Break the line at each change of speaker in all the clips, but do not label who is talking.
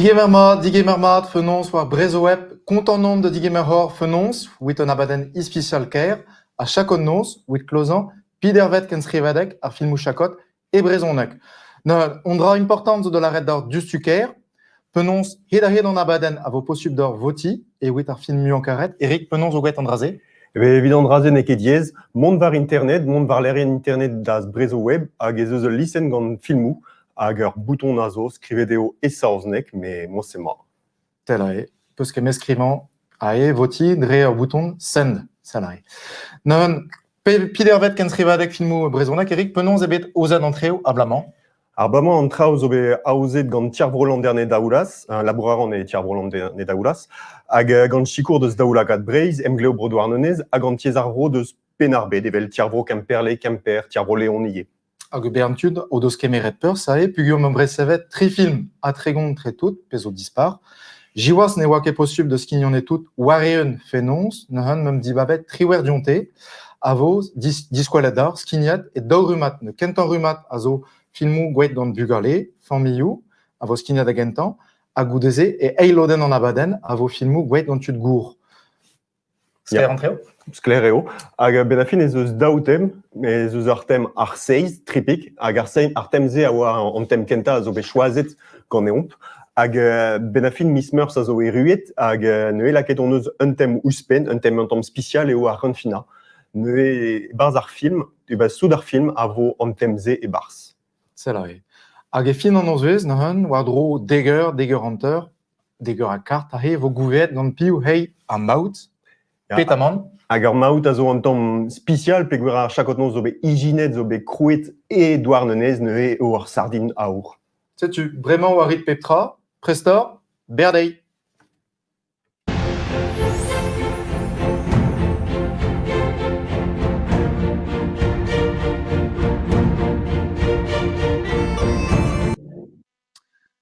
Digemer mat, digemer mat, fenoz war Brezhoweb, kontant on da digemer hor fenoz 'wit un abadenn ispisial-kaer ha chakod noz 'wit klozañ pedervet kenstrivadeg ar filmoù chakod e brezhoneg. Neuze, un dra important zo da lâret deoc'h diouzhtu-kaer, penaos hed-ha-hed an abadenn a vo posupl deoc'h votiñ evit ar film muiañ-karet. Eric, penaos zo gwraet an dra-se?
Evit an dra-se n'eo ket diaes. Mont war internet, mont war lec'hienn internet da Brezhoweb hag ez eus ul listenn gant filmoù hag ur bouton a zo, skrivet eo e saozneg, met moa-se mat.
Tel eo. Peus ket skrivañ ae votiñ dre ur bouton send, sell aze. Neuze, pedervet kenstrivadeg filmoù brezhonek, Eric, penaos eo bet aozet an treoù abalamour?
Ar bloaz-mañ an traoù zo bet aozet gant Ti ar Vro Landerne-Daoulaz, labour a ran e Ti ar Vro Landerne-Daoulaz, hag gant sikour deus Daoulagad Breizh, Emglev Bro Douarnenez hag an Tiez ar Vro deus Penn-ar-Bed, evel Ti ar Vro Kemperle, Kemper, Ti ar Vro Leon ivez.
Hag bern tud o deus kemeret perzh aze peogwir 'm resevet tri film ha 30 tre tout, pezh zo dispar. Siwazh ne oa ket posupl da skignañ tout war-eeun fenoz, neuze 'm dibabet triwec'h dionte a vo diskwelet deoc'h skignet e daou rummad. Kentañ rummad a zo filmoù gwraet gant bugale, familhoù, a vo skignet da gentañ, ha goude-se e eil lodenn an abadenn a vo filmoù gwraet gant tud gour. Sklaer an traoù?
Sklaer eo. Hag a-benn ar fin ez eus daou tem. Ez eus ur tem ar seizh, tripik, hag ar, ar tem-se a oa an tem kentañ a zo bet choazet ganeomp. Hag benn ar fin miz Meurzh a zo erruet hag neuze lakaet hon eus un tem ouzhpenn, un tem un tamm spesial eo ar renfinañ. Neuze e-barzh ar film, e soud ar film a vo an tem-se e-barzh.
Sell aze. Hag e fin an nozvezh neuze, war-dro dek eur, dek eur hanter, dek eur ha kart aze e vo gouvezet gant piv hey ar maout, petamant.
Hag ar maout a zo un tamm spesial peogwir ar chakod-noz zo bet ijinet, zo bet krouet e Douarnenez neuze eo ar sardin aour.
Setu, bremañ oa rit pep tra, prest oc'h, berr dezhi.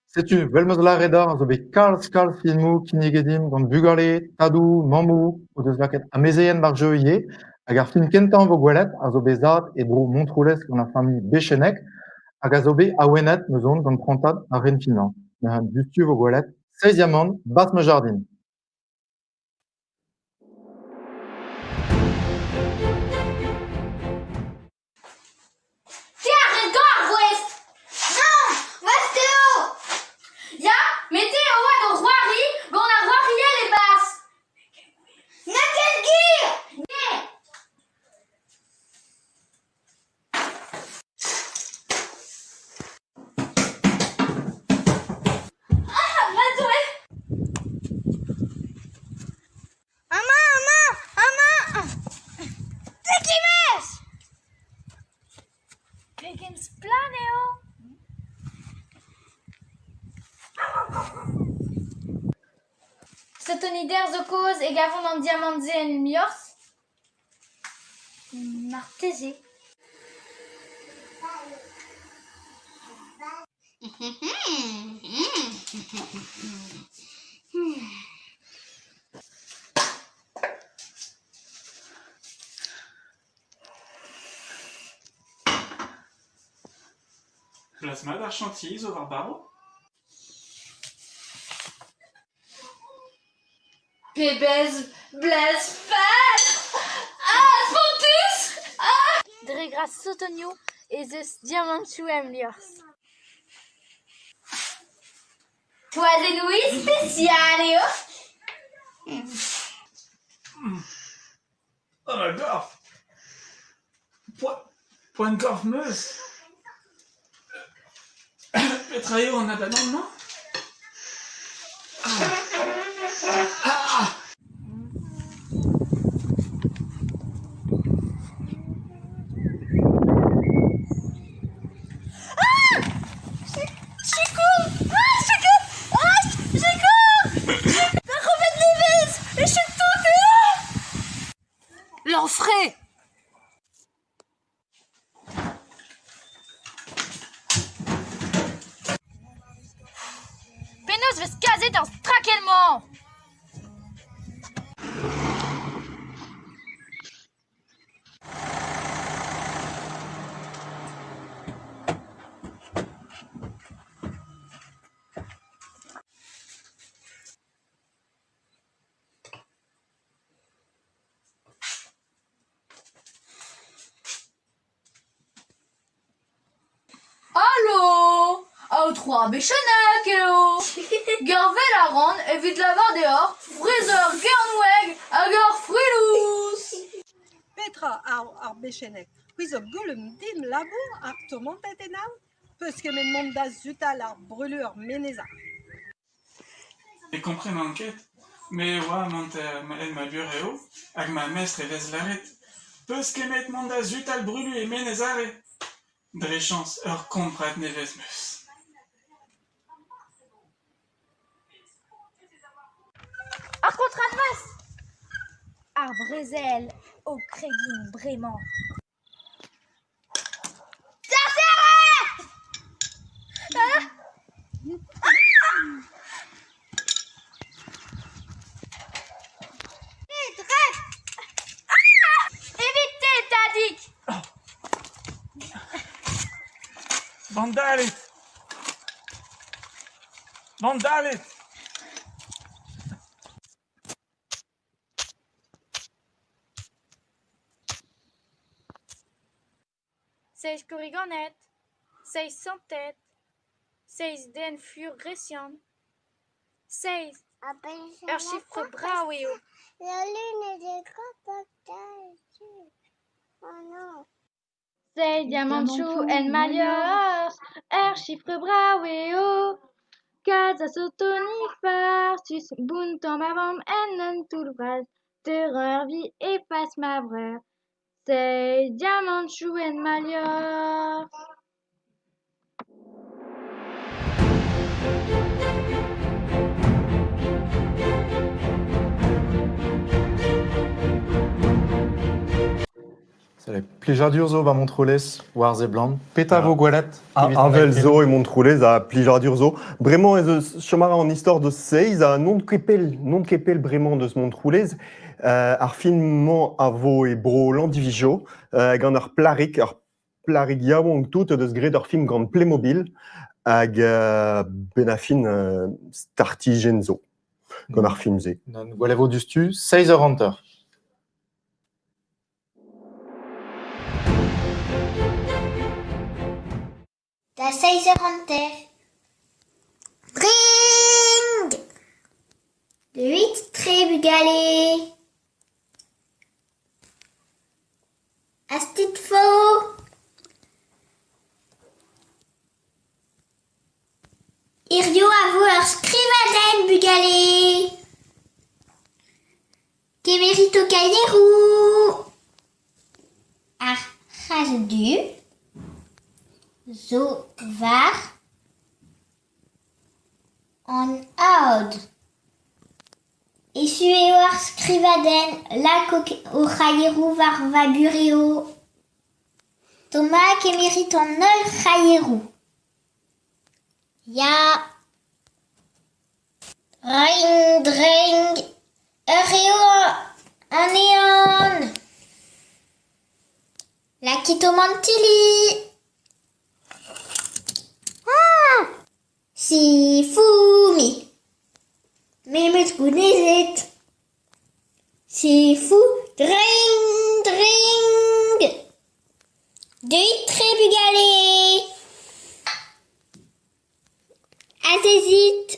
Setu, 'vel ma 'z lâret deoc'h, zo bet kalz-kalz filmoù kinniget dimp gant bugale, tadoù, mammoù o deus lakaet amezeien war jeu ivez. Hag ar film kentañ 'vo gwelet a zo bet savet e bro Montroulez gant ar familh Bechenneg hag a zo bet awenet ma 'z on gant prantad ar ren-finañ. Neuze diouzhtu 'vo gwelet Seizh diamant, 'barzh ma jardin.
Te a red gant ar voest! Nann, voest eo! Ya, met te a oa d'o c'hoari gant ar c'hoariell e-barzh. N'eo ket gwir! Gê! Ah, ma Doue! Amañ, amañ, amañ! Degemer! Pegen splann eo! Sotonider zo kaoz e gavont an diamant-se en liorzh ? Marteze.
Plas mat ar chantilly zo war barv ?
Pebezh blaz fall ! Ah, spontus ! Ah ! Dre gras sotonioù ez eus diamantoù em liorzh. Toazennoù ispisial eo.
Oh ma gorf ! Poan-gorf 'm eus. Petra eo an abadenn-mañ ? Ah !
Sikour ! Ah, sikour ! Ah, sikour ! Ar c'hovet nevez ! Echu tout eo ! Lanfray ! Penaos 'vez kaset ar strakell-mañ ? Aotrou ar Bechenneg eo. Gervel a ran evit lavar deoc'h frezañ ur Gernweg hag ur Frilouz.
Petra ar Bechenneg ? C'hwi zo goulm dimp labour ha tourmantet eno ? Peus kement mont da sutal ar brulu ur menez-ar.
Ne komprenan ket. Me a oa mont en ma burev hag ma mestr e vez lâret 'Peus ket mont da sutal brulu e Menez Are ? Dre chañs ur komprad nevez 'm eus.
Ar kontrad 'meus ! Ar brezel o kregiñ bremañ. Evit-te, tadig !
Vandaled ! Vandaled !
Seizh korriganed, seizh santed, seizh den fur gresian, seizh, ur sifr brav eo. Seizh diamantoù en ma liorzh, ur sifr brav eo. Kalz a sotoni farsus, bountañ ma vamm en un toull bras, teurel ur vi e-pad ma breur. Seizh diamantoù en ma liorzh.
Plijadur zo 'ba Montroulez war seblant. Petra 'vo gwelet?
Avel zo e Montroulez ha plijadur zo. Bremañ ez eus chom a ra an istor deus seizh ha n'on ket pell, n'on ket pell bremañ deus Montroulez. Ar film-mañ a vo e bro Landivizio gant ur plarig, ur plarig yaouank tout o deus graet ur film gant Playmobil hag benn ar fin startijenn zo gant ar film-se.
Gwelet vo diouzhtu, seizh eur hanter.
Da seizh eur hanter. Ring ! Deuit tre bugale. Hastit fo ! Hiziv a vo ur skrivadenn bugale. Kemerit ho kaieroù. Ar c'hazh du zo war an aod. Echu eo ar skrivadenn, lak ho c'haieroù war va burev. Thomas, kemerit an holl c'haieroù. Ya. Ring-dreng, ur eo anezhan. Lakit ho mantilli. Ah ! Sifoumi. Me 'm eus gounezet. Sifou, dreng-dreng. Deuit-tre bugale. Azezit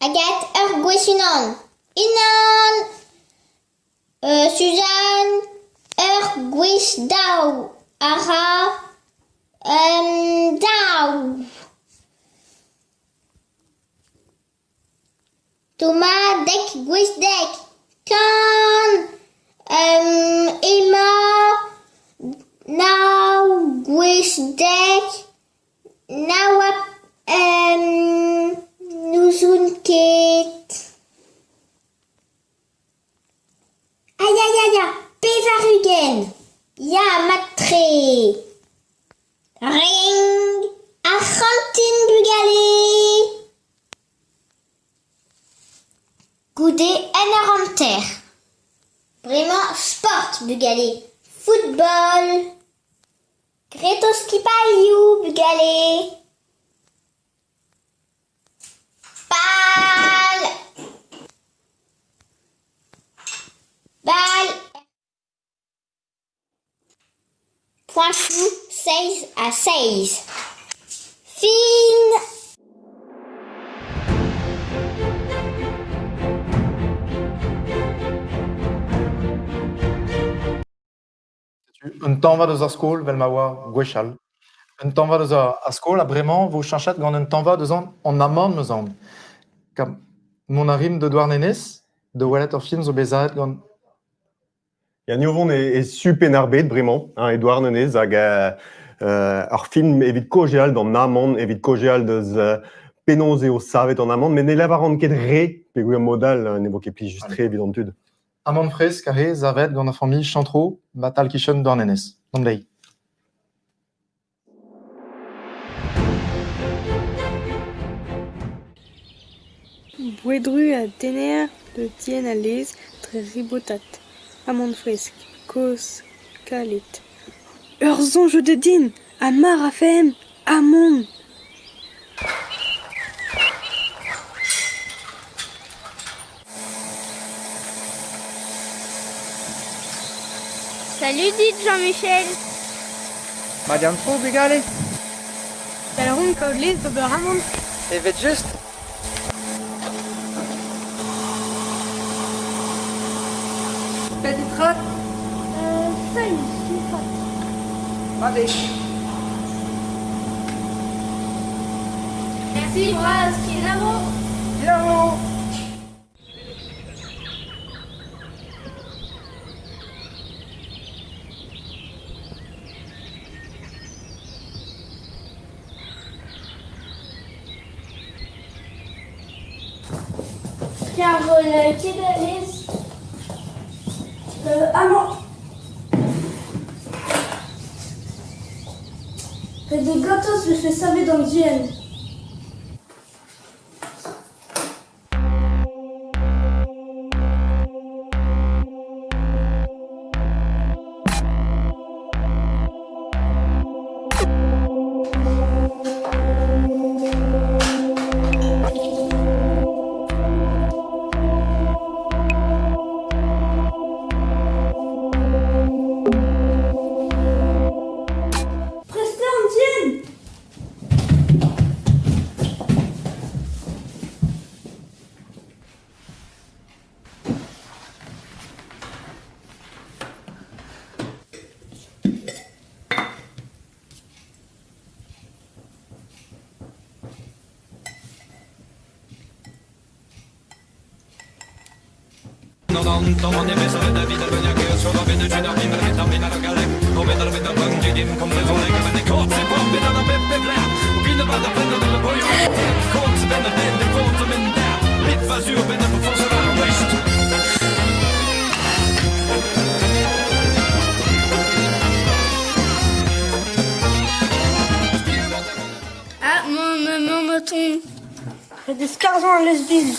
Agathe ur gwech unan. Unan Suzanne ur gwech daou a ra daou. Thomas dek gwech dek. Kant emañ nav gwech dek. Na oa n'ouzon ket. Ai ai ai ya, 80! Ya, mat-tre. Ring ar c'hantin bugale. Goude un eur hanter. Bremañ sport bugale, football. Grit ho skipailhoù, bugale ! Pal ! Bal ! Poañchoù seizh ha seizh. Fin!
Setu un tañva deus ar skol 'vel ma oa gwechall. Un tañva deus ar skol ha bremañ 'vo cheñchet gant un tañva deus an amann 'meus aon. Mont a rimp da Douarnenez da welet ur film zo bet savet gant
Ya, ni o vont e su Penn-ar-Bed bremañ, hein, e Douarnenez, hag ur film evit kaozeal d'an amann, evit kaozeal deus penaos eo savet an amann, met ne lavaran ket re, peogwir mod all ne vo ket plijus-tre evit an tud.
Amann fresk aze savet gant ar familh Chantreau, 'ba-tal-kichen Douarnenez. Dont dezhi.
Boued-ruz a denner da dienn al laezh dre ribotat. Amann fresk, kozh, kalet. Ur soñj zo deuet din ha ma rafemp amann !
Salut dit Jean-Michel.
Mat eo an traoù, bugale ?
Dalc'homp kaout lez d'ober amann.
Evel-just. Petra ?
Seizh sulfat.
Mat eo.
Merci bras, kenavo.
Kenavo.
Karol Kedalez. Amañ. Ret eo gortoz 'vefe savet an dienn. Prest eo an dienn !
Ah, maman, maman, Ret eo skarzhañ al lez-vil.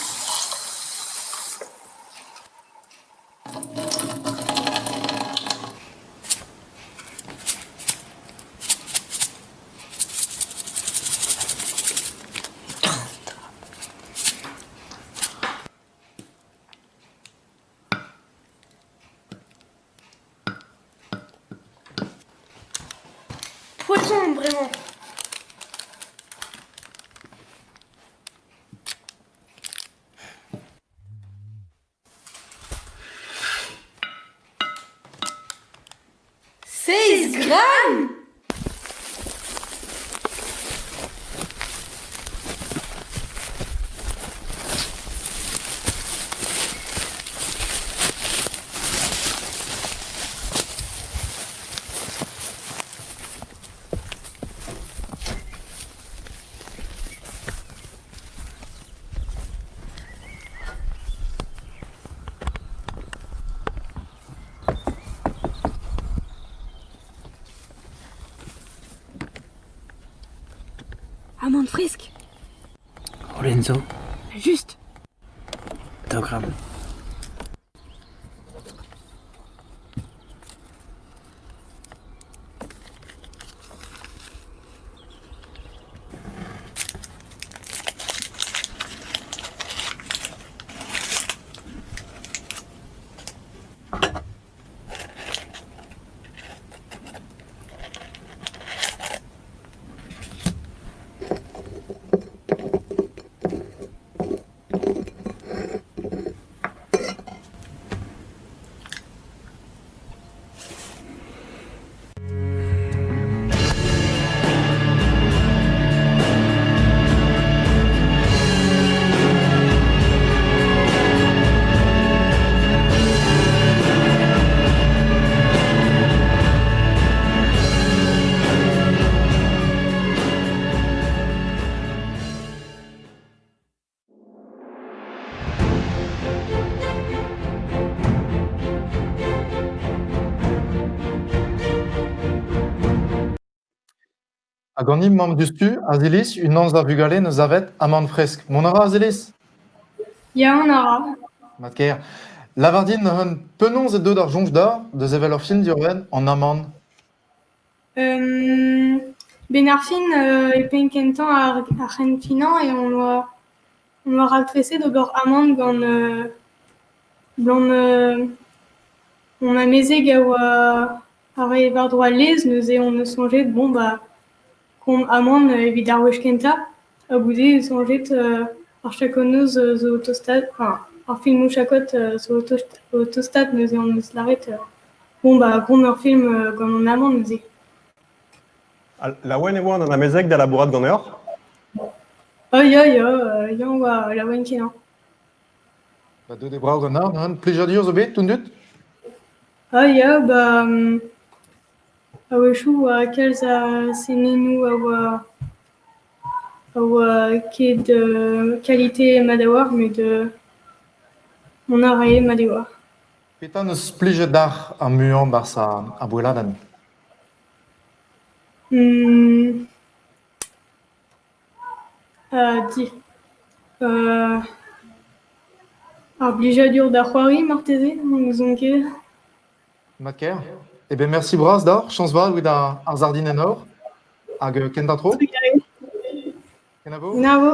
Poisson bremañ. Seizh gramm ! Amann fresk.
Lorenzo.
Just.
Daou gramm.
Ha ganimp mamm diouzhtu, Aziliz, unan eus ar vugale 'neus savet amann fresk. Mont a ra Aziliz?
Ya, mont a ra.
Mat-kaer. Lavar din neuze penaos eo deuet ar soñj deoc'h da sevel ur film diwar-benn an amann?
'Benn ar fin e penn-kentañ ar c'henfinañ e on oa raktreset ober amann gant gant hon amezeg a oa a rae war-dro al laezh neuze hon eus soñjet bon bah kont amann evit ar wech kentañ ha goude soñjet ar chakonoz zo o tostaat enfin ar filmoù chakod zo o tostaat neuze hon eus lâret bon bah greomp ur film gant an amann neuze.
Laouen e oan an amezeg da labourat ganeoc'h?
Oh ya ya, ya oa laouen-kenañ.
Ba deuet eo brav ganeoc'h neuze. Plijadur zo bet, tout an dud?
Ah ya, bah a-wechoù oa kalz a senennoù a oa ket kalite mat a-walc'h met mont a rae mat e oa.
Petra 'neus plijet deoc'h ar muiañ 'barzh ar boelladenn?
Ar blijadur da c'hoari marteze, n'ouzon ket.
Mat-kaer. Eh ben mersi bras deoc'h, chañs vat evit ar sardinenn aour. Hag kentañ tro.
Trugarez.
Kenavo.
Kenavo.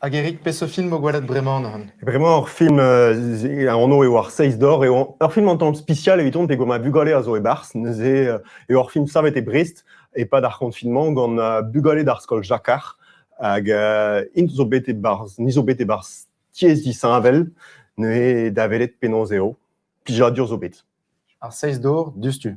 Hag Eric, peseurt film vo gwelet bremañ neuze?
Bremañ ur film anv eo ar Seizh d'or eo ur film un tamm spesial eviton peogwir ma bugale a zo e-barzh. Neuze eo ur film savet e Brest e-pad ar c'honfinement gant bugale d'ar skol Jacquard hag int zo bet e-barzh, ni zo bet e-barzh tiez disheñvel neuze da welet penaos eo. Plijadur zo bet.
Ar Seizh d'or diouzhtu.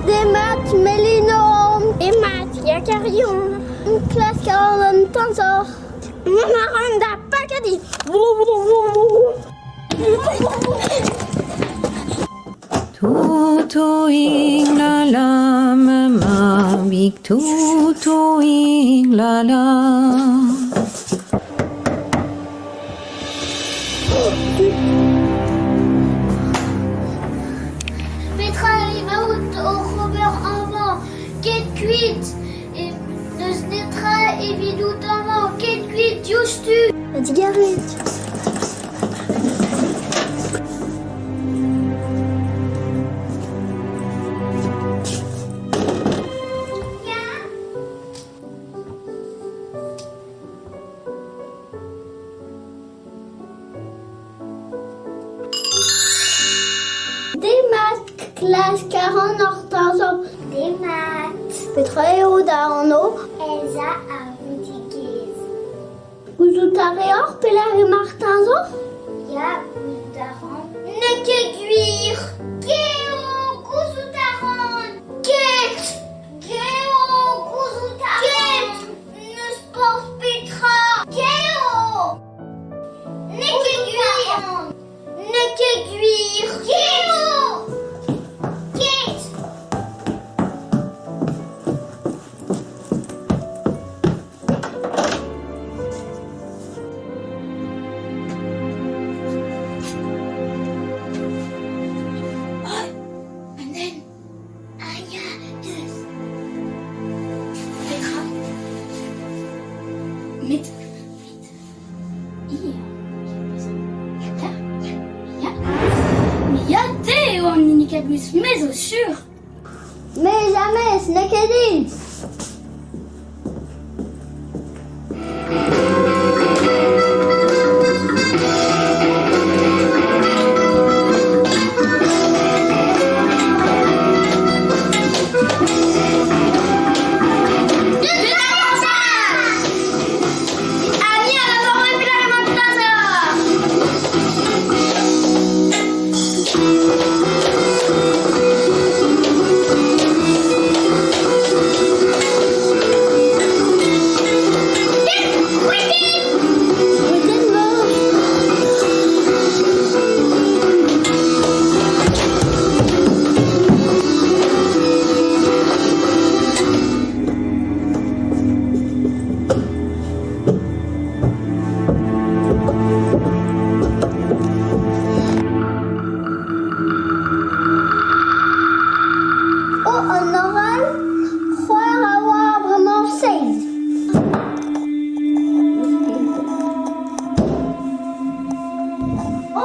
Demat Melinom, demat Yakarion. Klask a ran an teñzor. Mont a ran da pakadiñ.
Totoig la la ma mabig totoig la la.
Petra emaout oc'h ober amañ? Ket kuit! N'eus netra evidout amañ, ket kuit diouzhtu! Digarez. Demat, klask a ran ur teñzor. Demat. Petra eo da anv? Elsa ar Voudigez. Gouzout a reoc'h pelec'h emañ ar teñzor? Ya, gouzout a ran. N'eo ket gwir. Geo, gouzout a ran. Ket. Geo, gouzout a ran. Ket. N'eus forzh petra. Geo. N'eo ket gwir. N'eo ket gwir. Geo. Ket. An hent a ya deus. Petra? Met, met, ya, ya, ya, met ya, te eo an hini kablus, me zo sur. Mais jamais, n'eo ket din.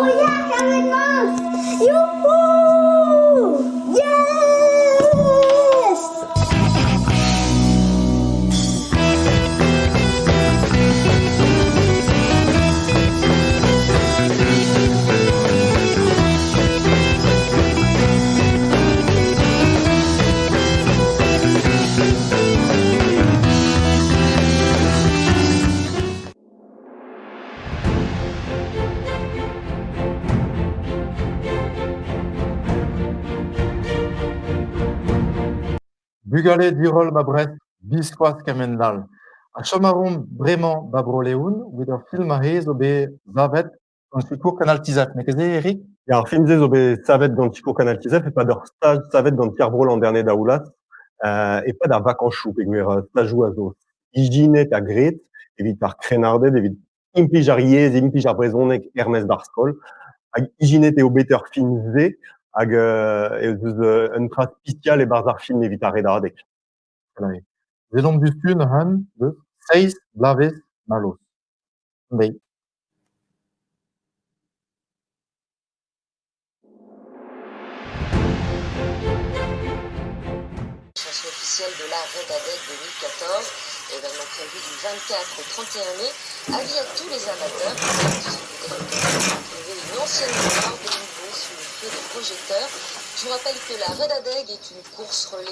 Oh ya, kavet 'meus! Youhou! Yes!
Bugale diroll 'ba Brest, biskoazh kement-all. Ha chom a reomp bremañ 'ba Bro-Leon evit ur film aze zo bet savet gant sikour Canal Tizef. N'eo ket se, Eric?
Ya, ar film-se zo bet savet gant sikour Canal Tizef e-pad ur staj savet gant Ti ar Vro Landerne-Daoulaz e-pad ar vakañsoù peogwir stajoù a zo ijinet ha graet evit ar krennarded, evit implij ar yezh, implij ar brezhoneg er-maez d'ar skol. Hag ijinet eo bet ur film-se hag ez eus un dra spesial e-barzh ar film evit ar Redadeg.
Selomp diouzhtu neuze deus seizh bloavezh mallozh. Deiz.
Chanson officielle de la Redadec 2014, événement prévu du 24 au 31 mai. Avis à tous les amateurs une ancienne gloire de nouveau sous le feu des projecteurs. Je vous rappelle que la Redadeg est une course relais de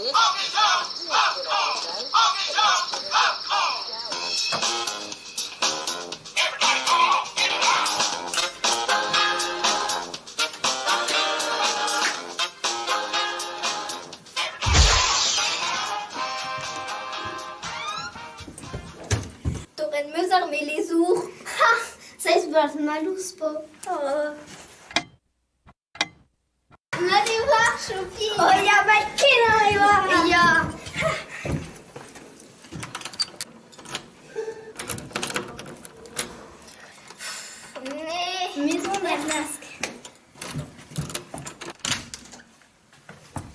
la Bretagne.
Torret 'meus ar melezour. Ha! Seizh bloaz mallozh 'po. Oh. Mat eo war, Sophie. Oh ya, mat kenañ eo war. Ya. Maison d'Ernask.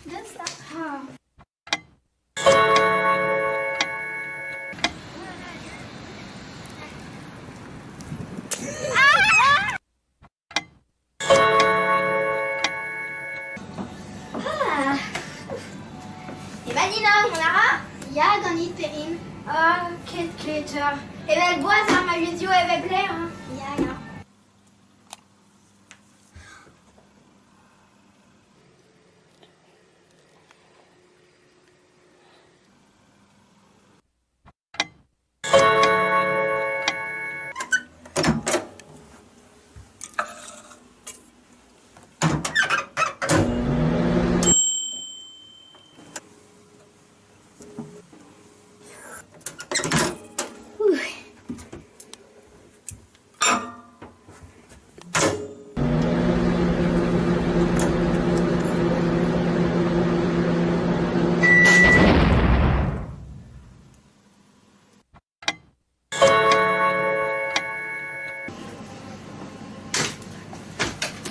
Deus ça. Ah. Emañ Nina, mont a ra? Ya, ganit, Perrine. Ah, ket kleter. Evel boaz ar maouezioù evel Blair. Hein. Ya, ya.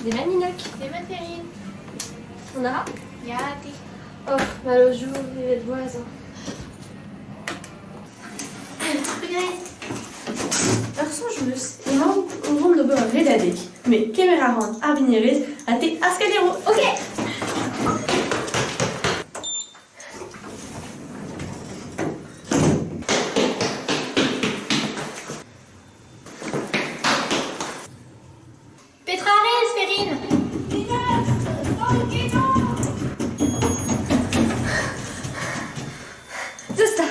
Demat Ninok. Demat Perrine. On a ra? Ya, te. Oh, mallozhioù, evel boaz.
Ur soñj 'm eus emaon o vont d'ober ur redadeg. Me kemer a ran ar bignerez ha te ar skaliero.
Ok. Petra a rez, Perrine?
Deus 'ta.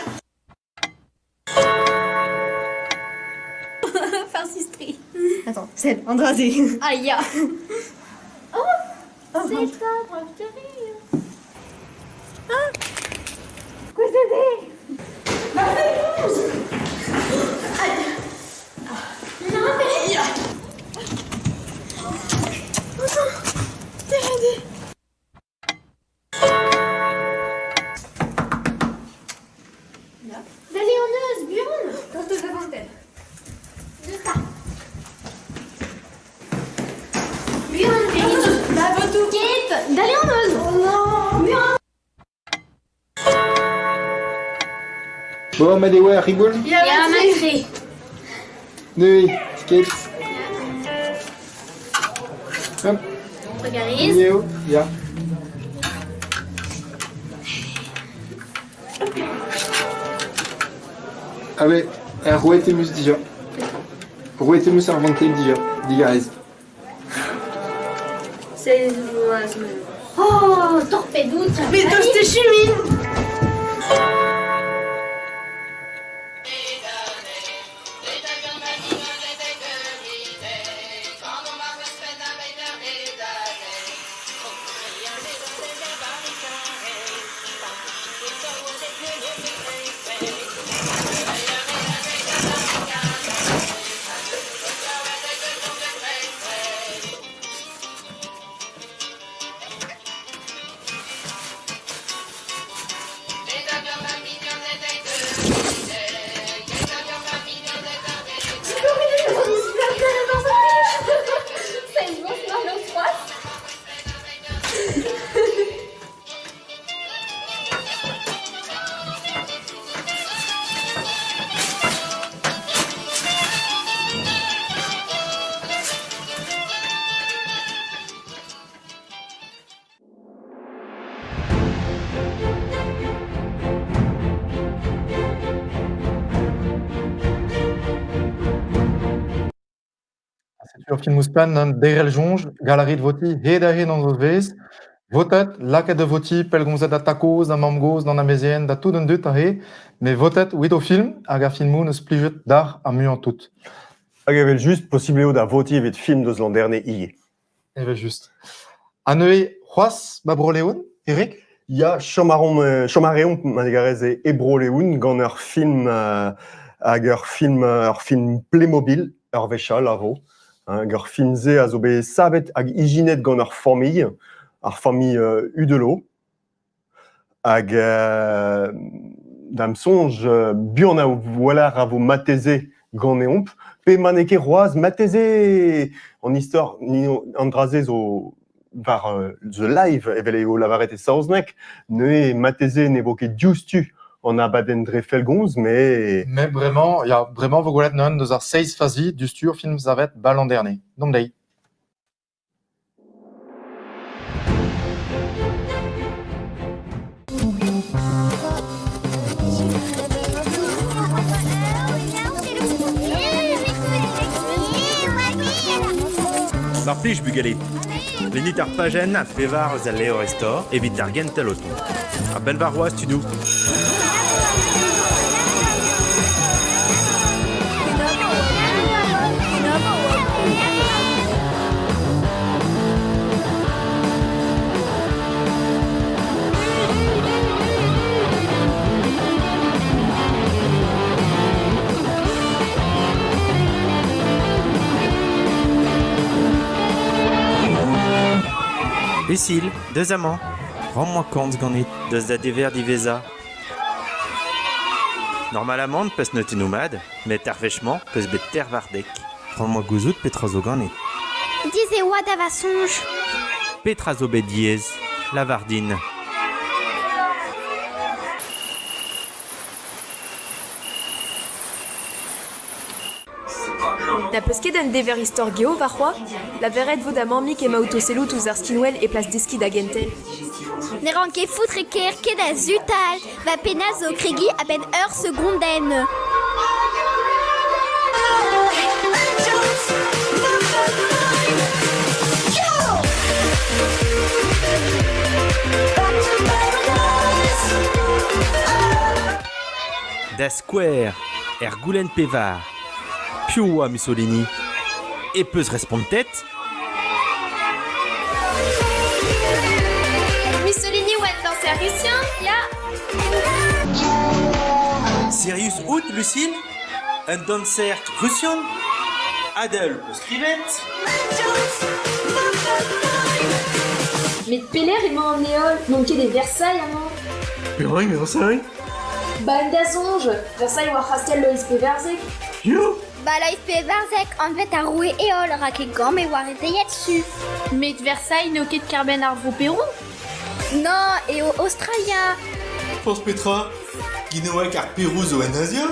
Farcis-tre. Attends, sell, an dra-se.
Ah ya. Oh, c'est toi, brave rire.
Ah Kouezhet eo Ma fennoz Aïe
Non, Perrine. Dale hon eus, buan!
Tost eus a-vantell.
Deus 'ta. Buan, Perrine.
Ma botoù.
Ket, dale hon eus.
Oh non
Buan.
Bon, met eo ar riboul?
Ya, matre.
Neuze, sked. Hop.
Trugarez.
Eo, ya. Ah ouais, roet em eus dija. Roet em eus ar vantell dija, digarez.
Seizh vloaz
Oh, torpedoù,
Mais tost echuin
Setu ur film ouzhpenn an Derel Soñj, gall a rit votiñ hed-ha-hed an nozvezh. Votet, lakaet da votiñ, pellgomzet da tad-kozh, da mamm-gozh, d'an amezien, da tout an dud aze. Met votet evit ho film hag ar filmoù 'neus plijet deoc'h ar muiañ-tout.
Hag evel-just, posibl eo da votiñ evit film deus Landerne ivez.
Evel-just. Ha neuze c'hoazh 'ba Bro-Leon, Erik?
Ya, chom a reomp, chom a reomp ma digarez e Bro-Leon gant ur film hag ur film ur film Playmobil ur wech all a vo. Hag ur film-se a zo bet savet hag ijinet gant ur familh, ar familh Hudelot. Hag da'm soñj buan a-walc'h a vo marteze ganeomp pe ma n'eo ket c'hoazh marteze an istor an dra-se zo war the live evel eo lavaret e saozneg neuze marteze ne vo ket diouzhtu an abadenn dre fellgomz met
Mais bremañ, ya, bremañ 'vo gwelet neuze deus ar seizh fazi diouzhtu ur film savet 'ba Landerne. Deomp dezhi.
Mar plij bugale, lennit ar pajenn a pevar eus al levr istor evit ar gentel o tont. A-benn warc'hoazh tudoù. Lucille, deus amañ. Ran-mañ komz ganit. Deus da dever diwezhañ. Normalamant 'peus notennoù mat, met ar wech-mañ 'peus bet ter war dek. C'hoant gouzout petra zo ganit.
Diaes e oa da va soñj.
Petra zo bet diaes? Lavar din.
Na peus ket un dever istor geo warc'hoazh? Lavaret 'vo da mammig emaout o sellout ouzh ar skinwel e plas deskiñ da gentel.
Ne ran ket foutre ker ket a zutal. Va pennad zo kregiñ a-benn ur segondenn.
Da skouer, er goulenn pevar, piv oa Mussolini? E peus respontet?
Mussolini oa un dañser rusian, ya.
Sirius out, Lucille? Un danser rusian? Adèle peus skrivet?
Met pelec'h emañ an heol? N'on ket e Versailles amañ.
Perak e Versailles?
Ba en da soñj, Versailles war c'hastell Loeiz Pevarzek.
Piv?
Ba Loeiz Pevarzek, anvet ar roue Heol, rak e gambr e oa redeiet su.
Met Versailles n'eo ket kêr-benn ar vro Perou?
Non, eo Aostralia.
Forzh petra, Ginoeg ar Perou zo en Azia?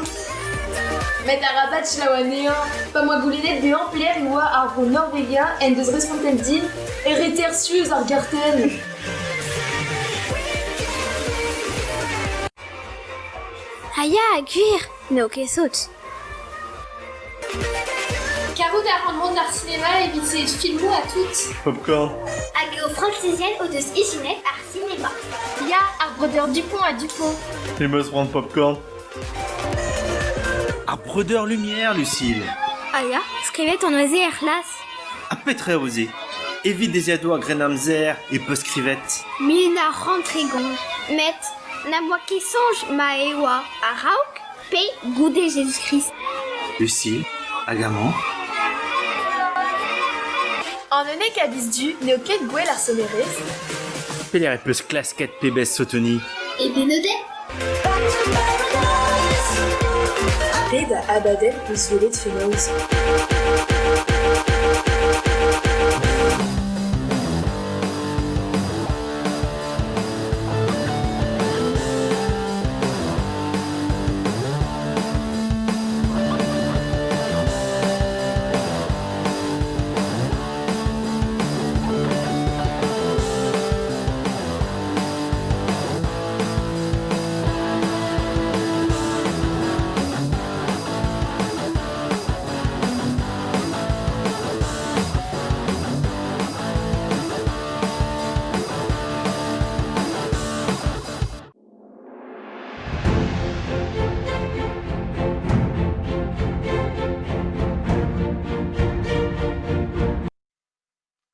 Met arabat selaou anezhañ, pa 'm boa goulennet dezhañ pelec'h e oa ar vro Norvegia en deus respontet din e reter su eus ar gartenn.
Ah ya, gwir, n'eo ket sot.
Karout a ran mont d'ar sinema evit sellet filmoù ha tout.
Popcorn.
Hag eo Frañsizien o deus ijinet ar sinema.
Ya, ar breudeur Dupont ha Dupont.
Te 'meus c'hoant popcorn. Ar breudeur Lumière, Lucille.
Ah ya, skrivet on neuze er c'hlas.
Ha petra eo se? Evit deziadoù ar Grennamzer e peus skrivet.
1930. Met n'am boa ket soñj ma e oa a-raok pe goude Jezuz-Krist.
Lucille, hag amañ?
An unnek a viz Du n'eo ket gwell ar sonerezh.
Pelec'h e peus klasket pebezh sotoni?
E Benoded.
Pet a abadenn 'peus gwelet fenoz?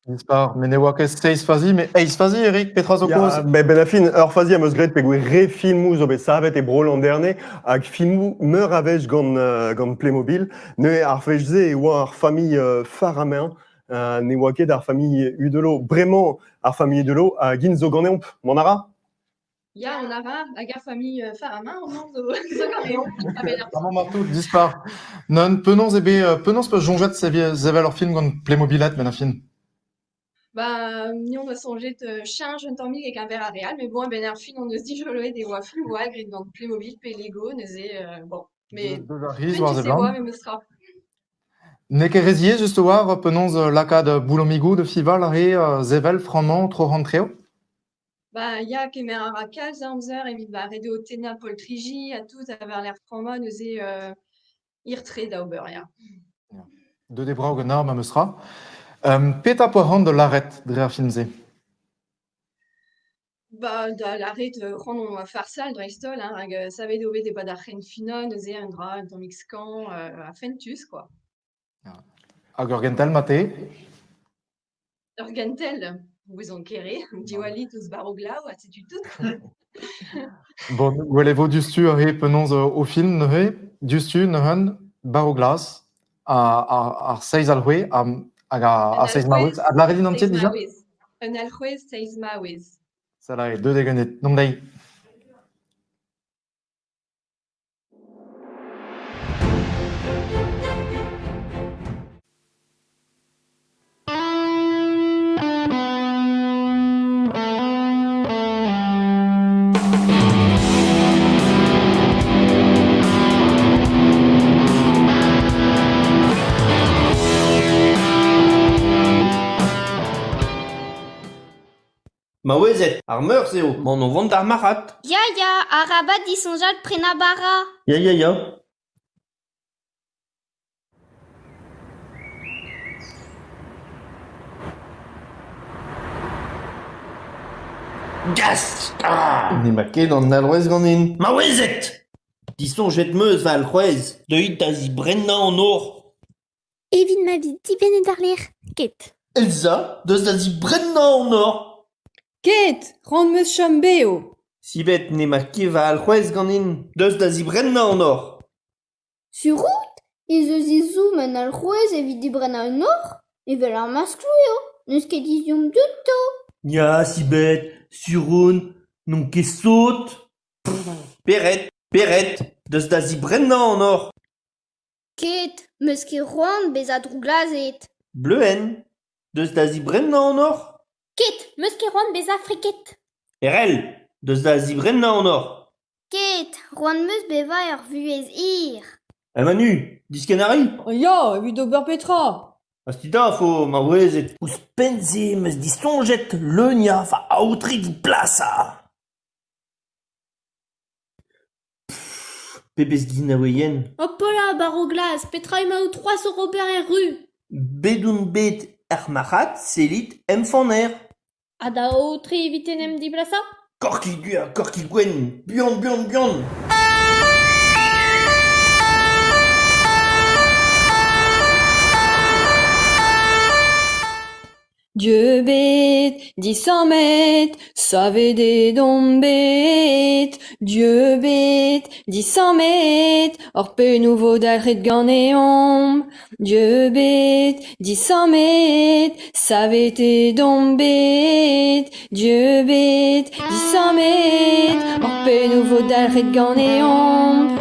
Dispar, met ne oa ket seizh fazi, met eizh fazi, Eric, petra zo
Ya,
kaoz?
ben a fin, ur fazi am eus graet peogwir re filmoù zo bet savet e Bro-Landerne hag filmoù meur a wech gant, gant Playmobil. Neuze ar wech-se e oa ar familh Faramin, ne oa ket ar familh Hudelot. Bremañ ar familh Hudelot hag int zo ganeomp, mont a ra?
Ya, on a ra, hag ar familh Faramin amañ zo, zo ganeomp. A-benn ar
Amañ martout, dispar. Non, penaos eo bet, penaos peus soñjet sevel ur film gant Playmobilet benn ar fin?
Ba, ni on a soñjet cheñch un tammig e-keñver ar re all, met bon, a-benn ar fin on eus dijoloet e oa film oa graet gant Playmobil pe Lego, neuze bon. Mais
Deus ar riz war
fentus
ze
e oa
blant.
memestra.
N'eo ket re ziaes just a-walc'h penaos lakaat boulomigoù da fiñval ar re sevel frammañ tro an treo?
Ba ya, kemer a ra kalz a amzer evit ba ret eo tennañ poltriji ha tout ha war-lerc'h frammañ neuze hir-tre da ober ya.
Deuet eo brav ganeoc'h memes tra. Petra 'poa c'hoant da lâret dre ar film-se?
Ba da lâret c'hoant on oa farsal dreist-holl hein, rak savet eo bet e-pad ar c'henfinañ neuze un dra un tammig skañv ha fentus quoi.
Hag ur gentel mat-te?
Ur gentel, ouzon ket re, diwallit ouzh barroù-glav ha setu tout.
Bon, gwell e vo diouzhtu aze penaos o film neuze, diouzhtu neuze, barroù-glas, ar seizh alc'hwez hag ar seizh maouez. Adlâret int an titl dija?
Un alc'hwez, seizh maouez.
Sell aze, deuet eo ganit. Nomp dezhi.
Maouezed, ar Meurzh eo, emaon o vont d'ar marc'had.
Ya, ya, arabat disoñjal prenañ bara.
Ya, ya, ya. Gast! Ah! N'emañ ket an alc'hwez ganin. Maouezed! Disoñjet 'm eus va alc'hwez. Deuit da zibrennañ an nor.
Evit ma vi dibennet war-lerc'h, ket.
Elsa, deus da zibrennañ an nor.
Ket, c'hoant 'm eus chom bev.
Sibet n'emañ ket va alc'hwez ganin. Deus da zibrennañ an nor.
Sur out ez eus ezhomm un alc'hwez evit dibrennañ un nor? Evel ar maskloù eo, n'eus ket ezhomm diouto.
Ya, Sibet, sur on, n'on ket sot. Peret, Peret, deus da zibrennañ an nor.
Ket, 'meus ket c'hoant bezañ drouglazhet.
Bleuenn, deus da zibrennañ an nor.
Ket, 'meus ket c'hoant bezañ friket.
Erell, deus da zibrennañ an nor.
Ket, c'hoant 'meus bevañ ur vuhez hir.
Eh Manu, diskenn a ri?
Ya, evit ober petra?
Hast-te dafo, maouezed. Ouzhpenn-se em eus disoñjet leuniañ va aotre-diplasañ. Pebezh ginaoueien !
Hopola, barv glas, petra emaout c'hoazh oc'h ober er ru ?
Bet on bet er marc'had, sellit em faner.
Ha da aotre evit en em diblasañ ?
Korki du ha korki gwenn, buan, buan, buan !
Dieubet, disammet, savet eo omp bet. Dieubet, disammet, hor pennoù 'vo dalc'het ganeomp. Dieubet, disammet, savet eo omp bet. Dieubet, disammet, hor pennoù 'vo dalc'het ganeomp.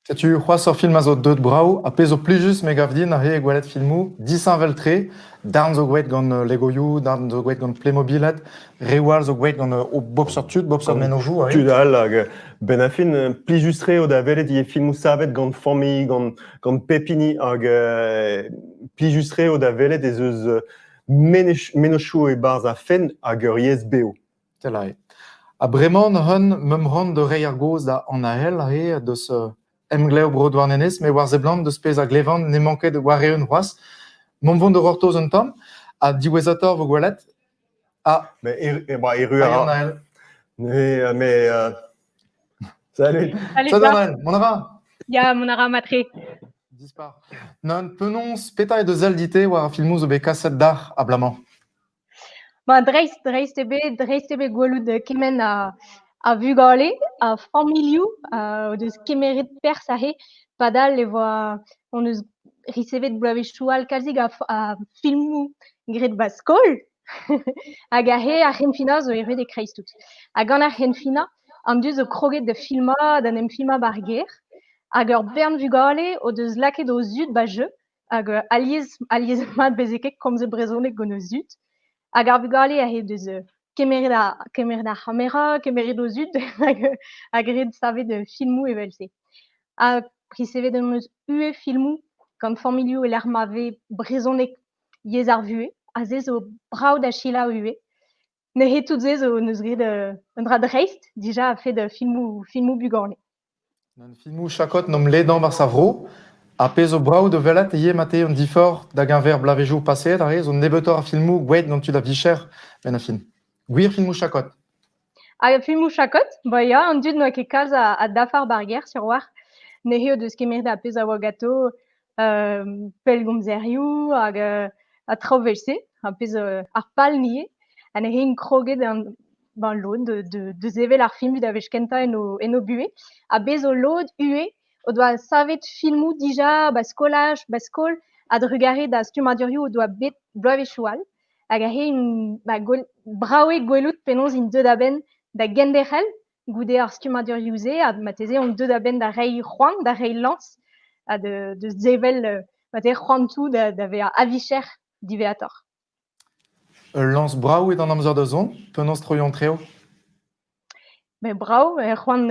Setu c'hoazh ur film a zo deuet brav ha pezh zo plijus me gav din aze eo gwelet filmoù disheñvel-tre. Darn zo gwraet gant Legoioù, darn zo gwraet gant Playmobiled, reoù all zo gwraet gant o bep seurt tud, bep seurt mennozhioù aze.
Tud all hag benn ar fin plijus-tre eo da welet ivez filmoù savet gant familh, gant gant pep hini hag plijus-tre eo da welet ez eus mennozhioù e-barzh ar fenn hag ur yezh bev.
Tel Ha bremañ neuze meump c'hoant da reiñ ar gaoz da Anael aze deus Emglev Bro Douarnenez, met war seblant deus pezh a glevan n'emañ ket war-eeun c'hoazh. Mont vont da gortoz un tamm ha diwezhatoc'h 'vo gwelet. Ah,
Mais erru a ra.
Anael.
Mais salut.
Salut,
Salut Anael, mont a ra?
Ya, mont a ra matre.
Dispar. Nann, penaos petra eo da sell dit-te war ar filmoù zo bet kaset dac'h abalamour?
Ba dreist, dreist eo bet, dreist eo bet gwelout kement a a vugale, a familhoù o deus kemeret perzh aze padal e voa hon eus resevet bloavezhioù all kalzik a a filmoù graet 'ba skol hag aze ar c'henfinañ zo erruet e-kreiz-tout. Ha gant ar c'henfinañ an dud zo kroget da filmañ, d'en em filmañ 'ba 'r gêr hag ur bern vugale o deus lakaet o zud 'ba jeu Hag alies, alies-mat 'veze ket komzet brezhoneg gant o zud. Hag ar vugale aze deus kemeret ar kemeret ar c'hamera, kemeret o zud hag ha graet savet filmoù evel-se. Ha resevet em eus ivez filmoù gant familhoù e-lec'h ma vez brezhoneg yezh ar vuhez. Ha se zo brav da selaou ivez. Neuze tout se zo 'neus graet un dra dreist dija a-fet filmoù filmoù bugale.
Gant filmoù chakod 'n omp ledañ 'barzh ar vro. Ar pezh zo brav da welet ivez mat eo an diforc'h da geñver bloavezhioù paseet aze zo nebeutoc'h a filmoù gwelet gant tud a-vicher benn ar fin. Gwir filmoù chakod.
Hag filmoù chakod, ba ya, an dud n'oa ket kalz a dafar 'bar gêr sur 'walc'h. Neuze o deus kemeret ar pezh a oa ganto pellgomzerioù hag ha traoù evel-se, ar pezh ar pal 'ni eo. Ha neuze int kroget an ben lod de sevel ar film evit ar wech kentañ en o en o buhez. Ha bez zo lod ivez o doa savet filmoù dija 'ba skolaj, 'ba skol, a-drugarez da stummadurioù o doa bet bloavezhioù all. Hag aze int ba gwell brav eo gwelout penaos int deuet a-benn da genderc'hel goude ar stummadurioù-se ha marteze on deuet a-benn da reiñ c'hoant, da reiñ lañs ha da da sevel marteze c'hoantoù da da vezañ a-vicher diwezhatoc'h.
Ul lañs brav eo d'an amzer da zont, penaos troiñ an traoù ?
Met brav, c'hoant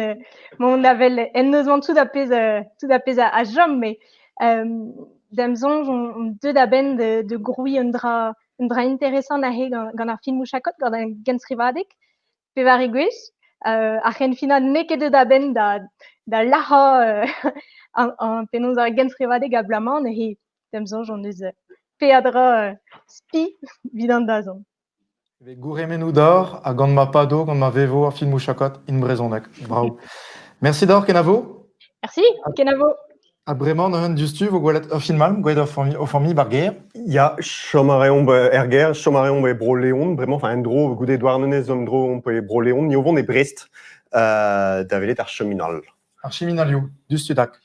mont da wel en deus tout ar pezh tout ar pezh a chom met da'm soñj on deuet a-benn da grouiñ un dra un dra interesant aze gant ar filmoù chakod, gant ar genstrivadeg. Pevare gwech ar c'henfinañ n'eo ket deuet a-benn da da lac'hañ penaos ar genstrivadeg abalamour neuze da'm soñj hon eus peadra spi evit an dazont.
Evit gourc'hemennoù deoc'h ha gant ma pado, gant ma vevo ar filmoù chakod in brezhoneg. Brav. Merci deoc'h, kenavo.
Merci, kenavo.
Ha bremañ neuze diouzhtu 'vo gwelet ur film all, gwelet ur familh, ur familh 'bar gêr.
Ya, chom a reomp er gêr, chom a reomp e Bro-Leon, bremañ, enfin en-dro, goude Douarnenez, en-dro omp e Bro-Leon, ni o vont e Brest da welet ar cheminal.
Ar cheminalioù, diouzhtu-dak.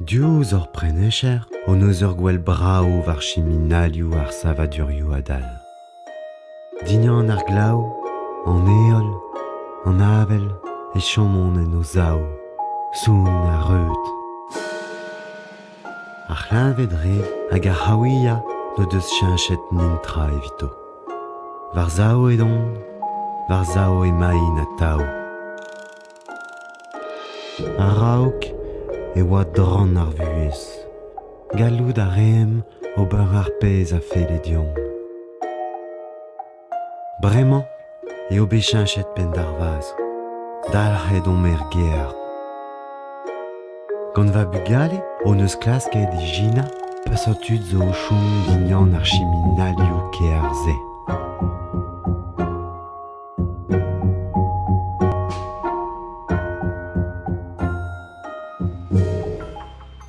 Diouzh hor prenecher hon eus ur gwel brav war chiminalioù ar savadurioù adal. Dindan ar glav, an heol. An avel e chomont en o sav, sounn ha reut. Ar c'hleñved-red hag ar c'haouiañ n'o deus cheñchet netra evito. War-sav edont, war-sav emaint atav. A-raok e oa drant ar vuhez. Gallout a raemp ober ar pezh a felle deomp. Bremañ eo bet cheñchet penn d'ar vazh. Dalc'het omp er gêr. Gant va bugale hon eus klasket ijinañ peseurt tud zo o chom dindan ar chiminalioù kêr-se.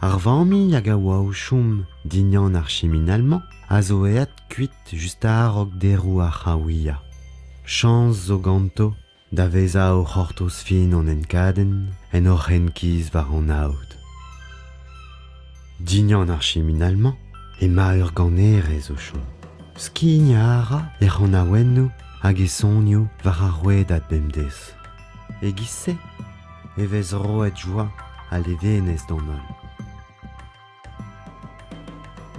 Ar familh hag a oa o chom dindan ar chiminal-mañ a zo aet kuit just a-raok deroù ar c'haouiañ. Chañs zo ganto da vezañ o c'hortoz fin an enkadenn en hor c'henkiz war an aod. Dindan ar chiminal-mañ emañ ur ganerez o chom. Skignañ a ra he c'hanaouennoù hag he sonioù war ar rouedad bemdez. E-giz-se e vez roet joa ha levenez d'an holl.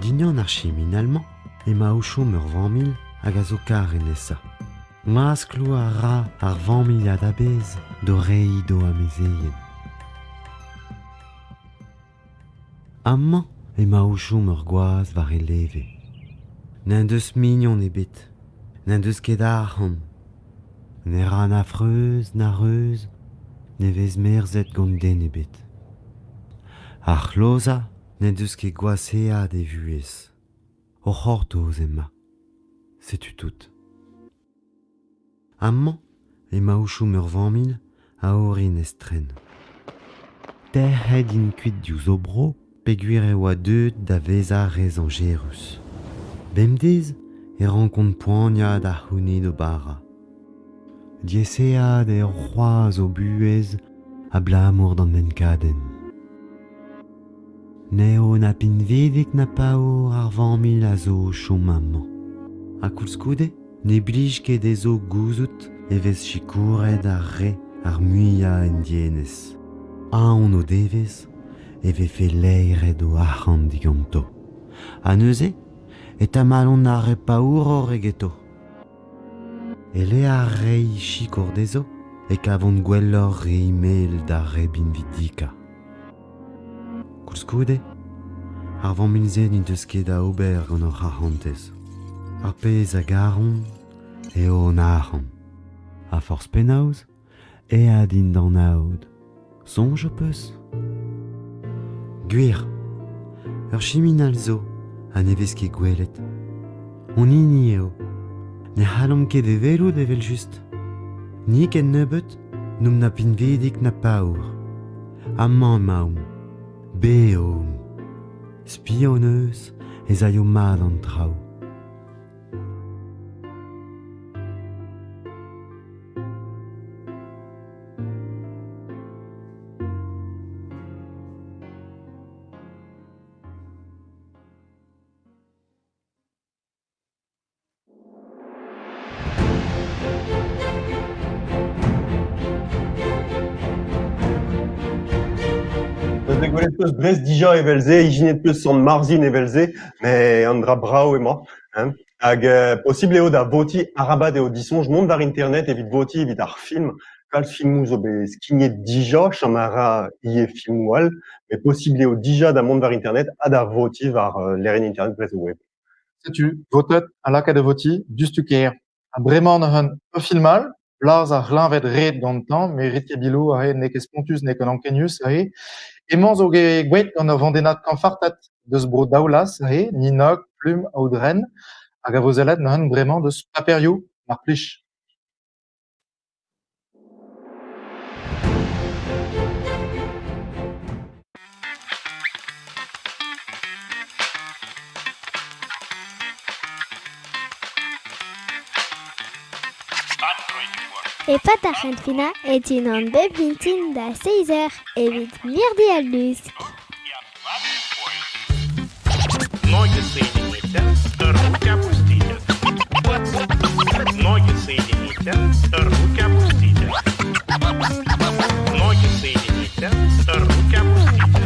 Dindan ar chiminal-mañ emañ o chom ur familh hag a zo kar e nesañ. Maskloù a ra ar familhad a-bezh d'o reiñ d'o amezeien. Amañ emañ o chom ur gwaz war e leve. N'en deus mignon ebet, n'en deus ket arc'hant. Ne ra na freuz na reuz, ne vez merzet gant den ebet. Ar c'hlozañ n'en deus ket gwashaet e vuhez. O c'hortoz emañ. Setu tout. Amañ emañ o chom ur familh a orin estren. Tec'het int kuit diouzh o bro peogwir e oa deuet da vezañ re zañjerus. Bemdez e rankont poaniañ da c'hounit o bara. Diaesaet eo c'hoazh o buhez abalamour d'an enkadenn. N'eo na pinvidik na paour ar familh a zo o chom amañ. Ha koulskoude ne blij ket dezho gouzout e vez sikouret ar re ar muiañ en dienez. Aon o devez e vefe laeret o arc'hant diganto. Ha neuze e tamallont ar re paouroc'h egeto. E-lec'h reiñ sikour dezho e kavont gwelloc'h reiñ mel d'ar re binvidikañ. Koulskoude, ar familh-se n'he deus ket da ober gant hoc'h arc'hantez. Ar pezh a garont eo an arc'hant. Ha forzh penaos aet int d'an aod. Soñj ho peus ? Gwir, ur chiminal zo ha ne vez ket gwelet. Hon hini eo. Ne c'hallomp ket e welout evel-just. Ni kennebeut n'omp na pinvidik na paour. Amañ emaomp. Bev omp. Spi hon eus ez aio mat an traoù.
Neuze gwelet 'peus Brest dija evel-se, ijinet 'peus Sant-Marzhin evel-se, met an dra brav emañ hein. Hag posibl eo da votiñ, arabat eo disoñj mont war internet evit votiñ evit ar film. Kalz filmoù zo bet skignet dija, chom a ra ivez filmoù all, met posibl eo dija da mont war internet ha da votiñ war lec'hienn internet Brezhoweb.
Setu, votet ha lakaet da votiñ diouzhtu-kaer. Ha bremañ neuze ur film all, blaz ar c'hleñved-red gantañ, met ret ket bilo aze n'eo ket spontus, n'eo ket ankenius aze. Emañ zo gwelet gant ur vandennad kañfarted deus bro Daoulaz aze, Ninnog, Plume, Aodren, hag a vo sellet neuze bremañ deus paperioù, mar plij.
E-pad ar c'henfinañ e tinan bep mintin da seizh eur evit mirdi al lusk.
Ноги соедините, руки опустите. Ноги соедините, руки опустите. соедините, руки опустите.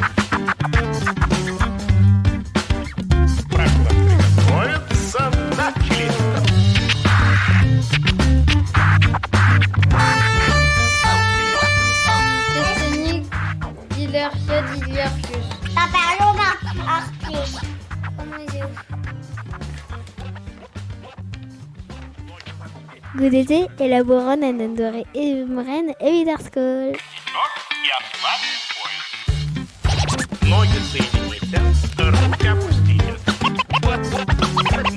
Прошу вас приготовиться. Начали.
Testenig dilec'hiad dilec'hius.
Paparlon ar plij.
Goude-se e labouran en un doare emren evit ar skol.
И ослабьте пояс. Ноги соедините, руки опустите.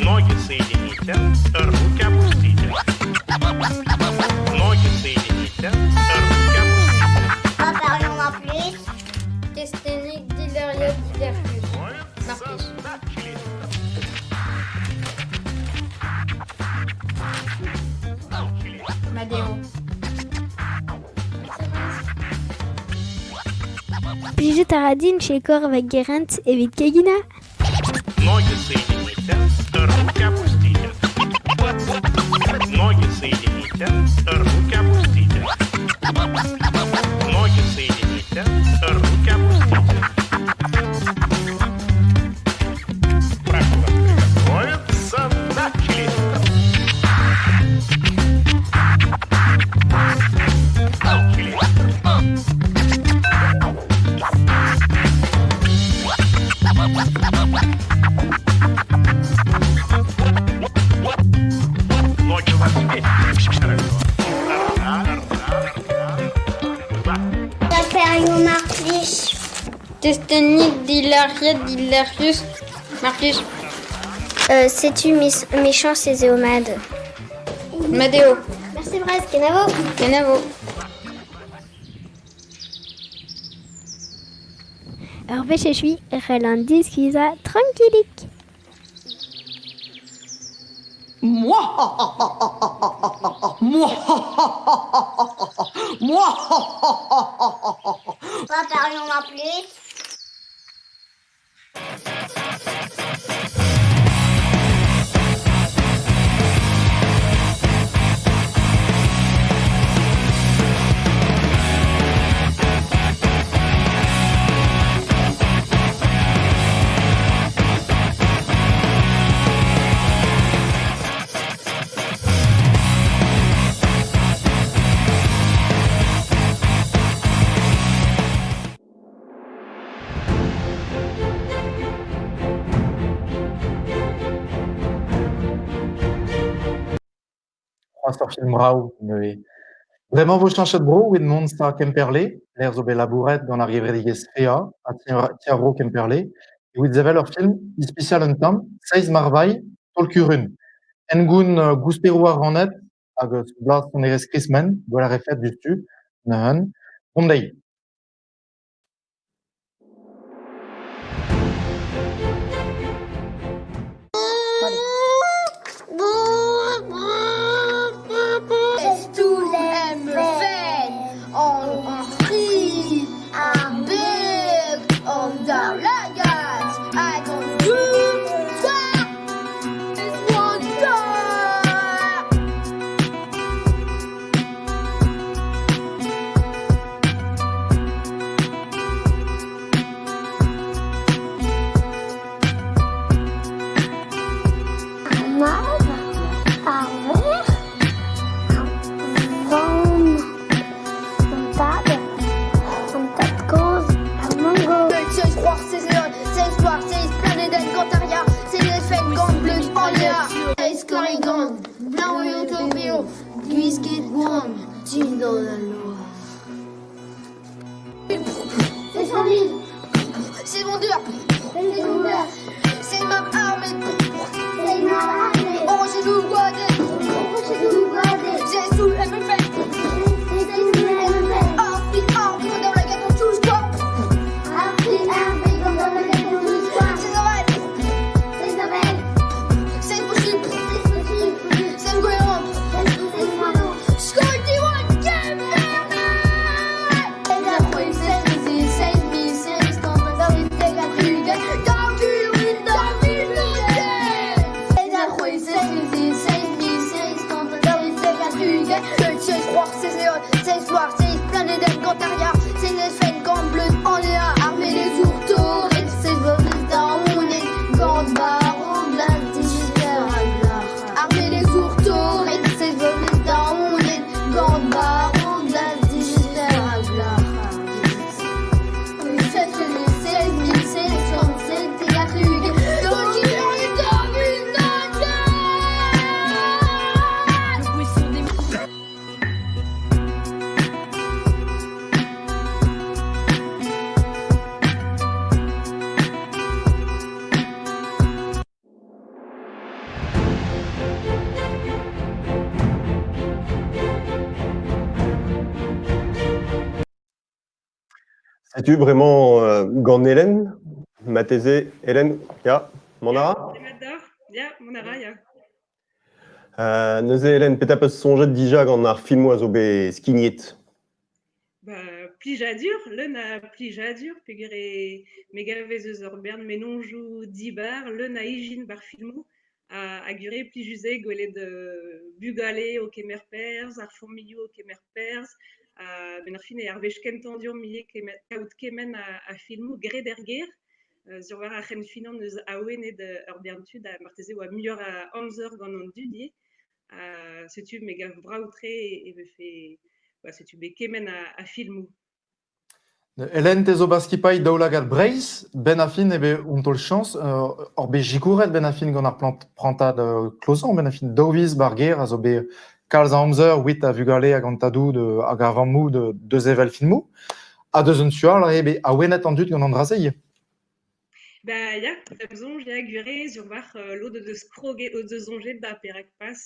Ноги соедините, руки опустите. Ноги соедините, руки опустите.
Paparlon ar plij.
Testenig dilec'hiad dilec'hius. Mar plij. Madeo.
Plijet a ra din sikour va gerent evit keginañ.
Ноги соедините, руки опустите. Ноги соедините, руки опустите. Ноги соедините, руки опустите. Прошу вас приготовиться. Начали. Начали. Ноги у вас вместе. Хорошо. Раз, раз, два.
Paparlon ar plij.
Testenig dilec'hiad dilec'hius. Mar plij.
Setu mechañs ez eo mat.
Madeo.
Merci Brest, kenavo.
Kenavo.
Ur wech echuiñ e c'hell an diskuizhañ trankilik.
Moi Moi Moi
Paparlon ar plij.
C'hoazh ur film brav neuze. Bremañ 'vo cheñchet bro evit mont da Kemperle, lec'h zo bet labouret gant ar gevredigezh FEA ha Ti ar Vro Kemperle, evit sevel ur film ispisial un tamm, Seizh marvailh, Taol-kurun. Hengoun gousperoù ar raned hag blaz sonerezh Krismenn, gwell a refet diouzhtu, neuze, deomp dezhi.
Ar mab, ar verc'h, ar vamm, an tad, an tad-kozh, ar mamm-gozh.
Seizh c'hoar, seizh levr, seizh loar, seizh planedenn Gantaria, seizh elfenn gant bleud Anya, seizh korrigan, bleuñv Tobio, gwisket gwan, dindan al loar.
Seizh familh,
Seizh vendeur,
seizh vendeur,
seizh mab armet,
seizh mab armet,
Rochedoù gwadek,
Rochedoù gwadek,
seizh soul MFL,
seizh soul MFL,
Ar fri ar gant daoulagad an toull skoaz,
ar fri ar gant daoulagad an toull skoaz,
seizh aval,
seizh aval,
seizh posupl,
seizh posupl,
seizh gwerenn,
seizh gwerenn,
Skol Diwan Kemperle!
Setu bremañ gant Hélène, marteze Hélène, ya, mont a ra?
Demat deoc'h, ya, mont a ra, ya.
Neuze Hélène, petra 'peus soñjet dija gant ar filmoù a zo bet skignet?
Ba, plijadur, leun a plijadur peogwir e me gav ez eus ur bern mennozhioù dibar, leun a ijin 'bar filmoù ha hag ur re plijus eo gwelet bugale o kemer perzh, ar familhoù o kemer perzh ha 'benn ar fin eo ar wech kentañ deomp ivez kemer kaout kement a filmoù graet er gêr. Sur war ar c'henfinañ 'neus awenet ur bern tud ha marteze e oa muioc'h a amzer gant an dud ivez. Ha setu me gav brav-tre e vefe ba setu bet kement a filmoù.
Hélène, te zo 'ba skipailh Daoulagad Breizh. 'Benn ar fin eo bet un taol chañs oc'h bet sikouret 'benn ar fin gant ar prantad klozañ. 'Benn ar fin daou viz 'bar gêr a zo bet kalz a amzer 'wit ar vugale hag an tadoù hag ar vammoù da sevel filmoù. Ha deus un tu all eo bet awenet an dud gant an dra-se ivez.
Ba ya, da'm soñj ya gwir eo war lod o deus kroget o deus soñjet ba perak pas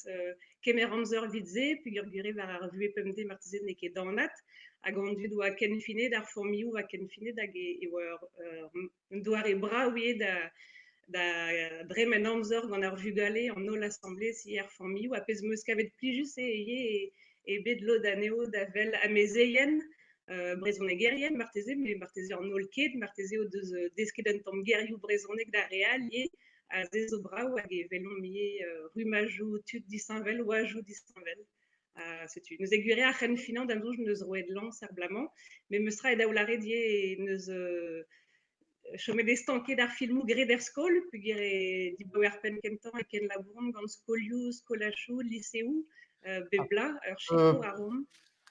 kemer amzer evit se peogwir gwir eo war ar vuhez pemdez marteze n'eo ket anat hag an dud oa kenfinet, ar familhoù oa kenfinet hag e oa un doare brav ivez da dremen amzer gant ar vugale an holl asambles ivez er familhoù ha pezh 'm eus kavet plijus eo ivez eo bet lod anezho da wel amezeien brezhonegerien marteze, met marteze an holl ket, marteze o deus desket un tamm gerioù brezhonek d'ar re all ivez, ha se zo brav hag e welomp ivez rummajoù tud disheñvel, oajoù disheñvel. Ha setu, neuze gwir eo ar c'henfinañ da'm soñj 'neus roet lañs er bloaz-mañ, met meus tra e daoulagad ivez 'neus chomet eo stanket ar filmoù graet er skol peogwir eo dibaoe ar penn kentañ e kenlabouromp gant skolioù, skolajoù, liseoù bep bloaz, ur sikour a roomp.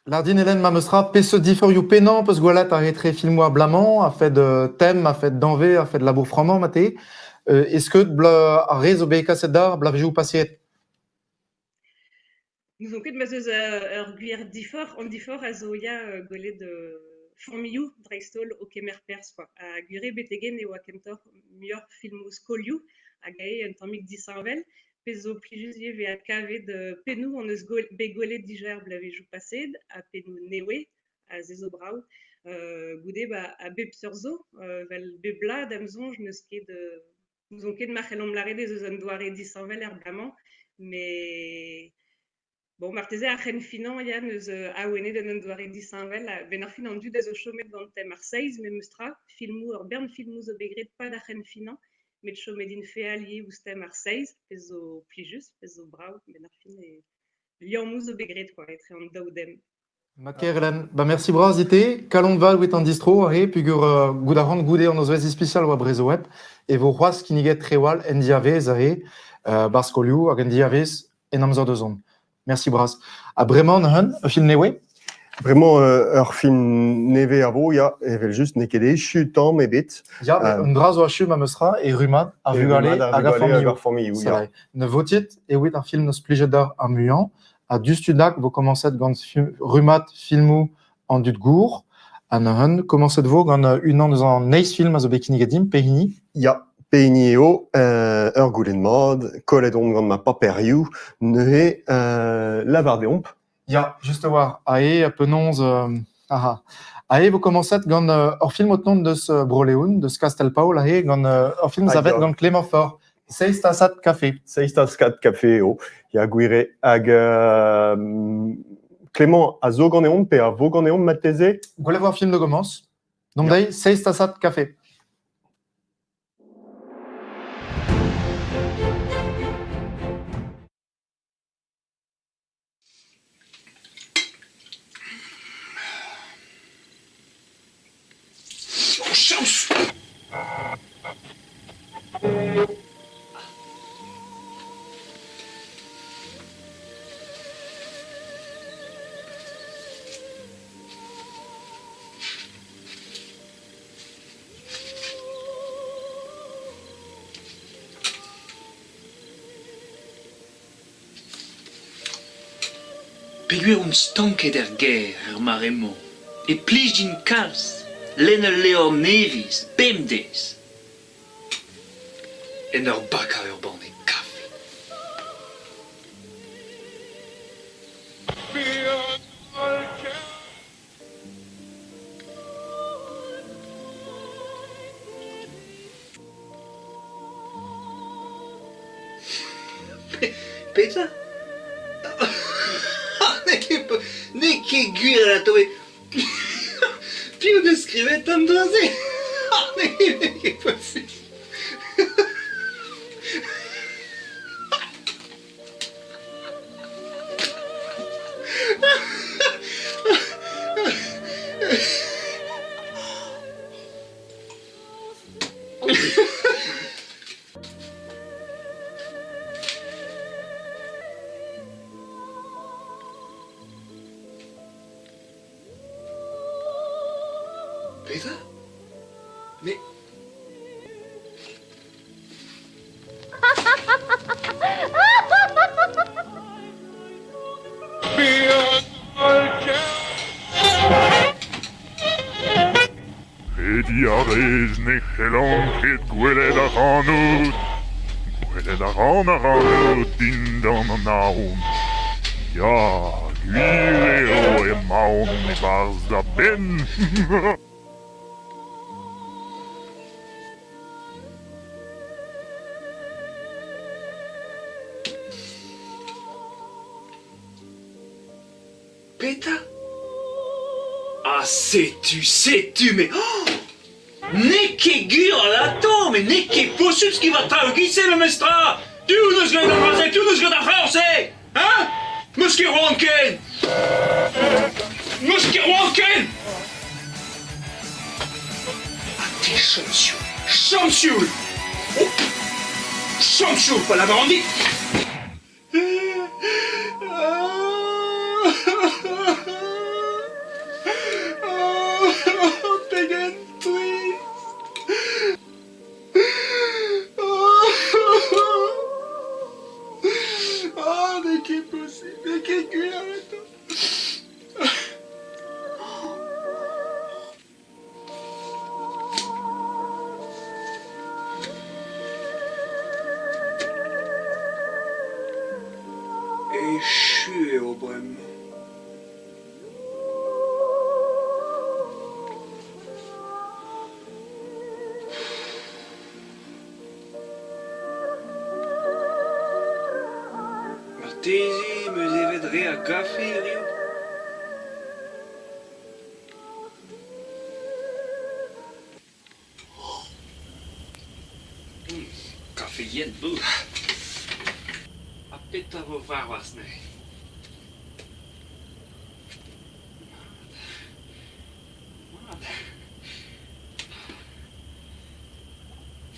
Lardin Hélène ma meus tra peseurt diforc'hioù pennañ 'peus gwelet etre filmoù a-blamañ a-fed tem, a-fed danvez, a-fed labour frammañ mate. Est-ce que ar re zo bet kaset d'ar bloavezhioù paseet?
N'ouzon ket ma'z eus ur gwir diforc'h. An diforc'h a zo ya gwelet familhoù dreist-holl o kemer perzh kwa. Ha gwir eo betek-henn e oa kentoc'h muioc'h filmoù skolioù hag aze un tammig disheñvel. Pezh zo plijus ivez vezañ kavet pennoù hon eus bet gwelet dija er bloavezhioù paseet ha pennoù nevez ha se zo brav. Goude ba a bep seurt zo, 'vel bep bloaz da'm soñj n'eus ket N'ouzon ket ma c'hellomp lâret ez eus un doare disheñvel er bloaz-mañ, met bon, marteze ar c'henfinañ ya 'neus awenet en un doare disheñvel. A-benn ar fin an dud a zo chomet gant tem ar seizh memes tra, filmoù, ur bern filmoù zo bet graet 'pad ar c'henfinañ, met chomet int feal ivez ouzh tem ar seizh, pezh zo plijus, pezh zo brav, a-benn ar fin e liammoù zo bet graet quoi etre an daou dem.
Mat-kaer Hélène. Ba mersi bras dit-te. Kalon vat evit an distro aze peogwir goût a ran goude an nozvezh ispisial war Brezhoweb e vo c'hoazh kinniget traoù all en diavaez aze 'bar skolioù hag en diavaez en amzer da zont. Mersi bras. Ha bremañ neuze, ur film nevez?
Bremañ ur film nevez a vo, ya, evel-just n'eo ket echu tamm ebet.
Ya, un dra zo achu ma 'meus ra e rummad ar vugale hag ar familhoù.
Ya.
Ne votit evit ar film 'neus plijet deoc'h ar muiañ. Ha diouzhtu-dak 'vo komañset gant rummad filmoù an dud gour. Ha neuze komañset 'vo gant unan eus an eizh film a zo bet kinniget dimp, pehini?
Ya, pehini eo ur goulenn mat, kollet on gant ma paperioù, neuze lavar deomp.
Ya, just a-walc'h. Aze penaos aha. Aze 'vo komañset gant ur film o tont deus Bro-Leon, deus Kastell-Paol aze, gant ur film savet gant Clément Faure. Seizh tasad kafe.
Seizh tasad kafe eo, ya gwir eo. Hag Clément a zo ganeomp pe a vo ganeomp marteze?
Gwelet vo ar film da gomañs. Dont dezhi, seizh tasad kafe.
Peogwir on stanket er gêr er mare-mañ e plij din kalz lenn ul levr nevez bemdez en ur bakañ ur banne kafe. Petra? N'eo ket n'eo ket gwir atao eo. Piv 'deus skrivet an dra-se? N'eo ket posupl. Petra? Mais...
Krediñ a rez ne c'hellan ket gwelet ac'hanout. Gwelet a ran ac'hanout dindan an aon. Ya, gwir eo emaon e-barzh da benn.
Petra? Ah setu, setu me... Oh N'eo ket gwir alato, met n'eo ket posupl skrivañ traoù e-giz-se memestra! Piv 'neus graet an dra-se? Piv 'neus graet ar c'horr-se? Hein? 'Meus ket c'hoant ken! 'Meus ket c'hoant ken! Ha te chom sioul, chom sioul! Oh! Chom sioul pa lavaran dit! Pegen trist! Ah, n'eo ket posubl, n'eo ket gwir atav. Echu eo bremañ. Marteze 'm eus evet re a gafe hiziv. Kafe yen, bouh. Ha petra 'vo warc'hoazh neuze? Mat. Mat.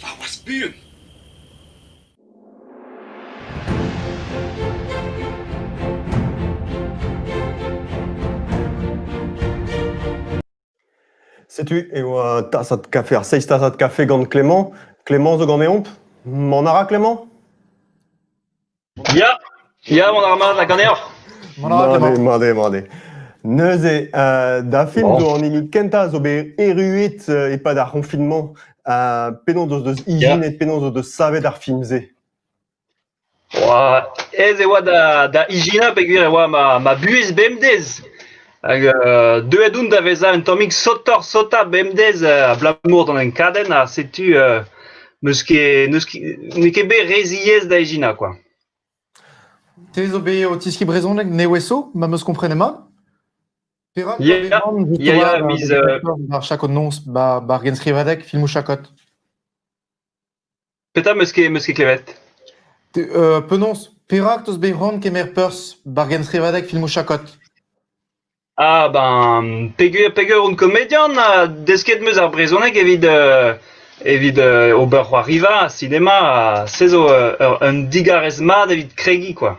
Warc'hoazh buan.
Setu e oa tasad kafe, ar seizh tasad kafe gant Clément. Clément zo ganeomp. Mont a ra Clément?
Ya, ya, mont a ra mat, ha ganeoc'h?
Mat eo, mat eo, mat eo. Neuze, da film zo an hini kentañ zo bet erruet e-pad ar c'honfinement. Penaos o deus ijinet, penaos o deus savet ar film-se?
Oa, aes e oa da, da ijinañ peogwir e oa ma, ma buhez bemdez. Hag deuet on da vezañ un tammig sotoc'h-sotañ bemdez abalamour d'an enkadenn ha setu n'eus ket n'eus ket n'eo ket bet re ziaes da ijinañ quoi.
Te zo bet o tiskiñ brezhoneg nevez-zo, ma 'm eus komprenet mat? Perak
Ya,
eo bet c'hoant
ya, ya,
just
miz,
ar chakod noz 'ba 'ba ar genstrivadeg filmoù chakod?
Petra 'm eus ket, 'm eus ket klevet?
Te, penaos, perak 'teus bet c'hoant kemer perzh 'ba ar genstrivadeg filmoù chakod?
Ah ben, peogwir peogwir on komedian ha desket 'm eus ar brezhoneg evit evit ober c'hoariva, sinema, ha se zo ur un digarez mat evit kregiñ quoi.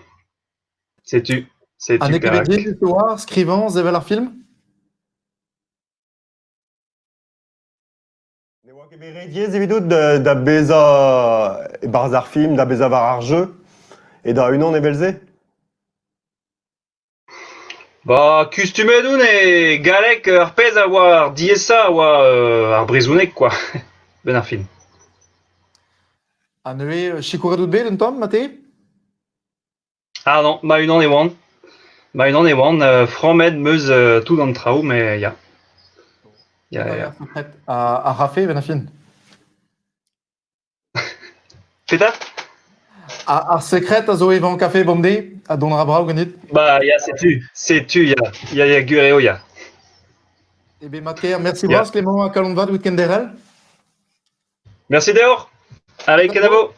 Setu,
Ha
setu
n'eo ket bet
perak.
diaes e oa skrivañ, sevel ar film?
Ne oa ket bet re diaes evidout da, da bezañ e-barzh ar film, da bezañ war ar jeu, e da-unan evel-se?
Ba kustumet on e galleg ar pezh a oa ar diaesañ a oa ar brezhoneg kwa, 'benn ar fin.
Ha neuze, sikouret out bet un tamm, mate?
Ah non, ma-unan e oan. Ma-unan e oan, frammet 'm eus tout an traoù, met ya. Ya, ya.
A rafe 'benn ar fin?
Petra?
Ar sekred a zo evañ kafe bemdez ha dont a ra brav ganit?
Ba ya, setu, setu ya, ya, ya, gwir eo ya.
Eh ben mat-kaer, merci bras Clément ha kalon vat evit kenderc'hel.
Merci deoc'h. Allez, kenavo.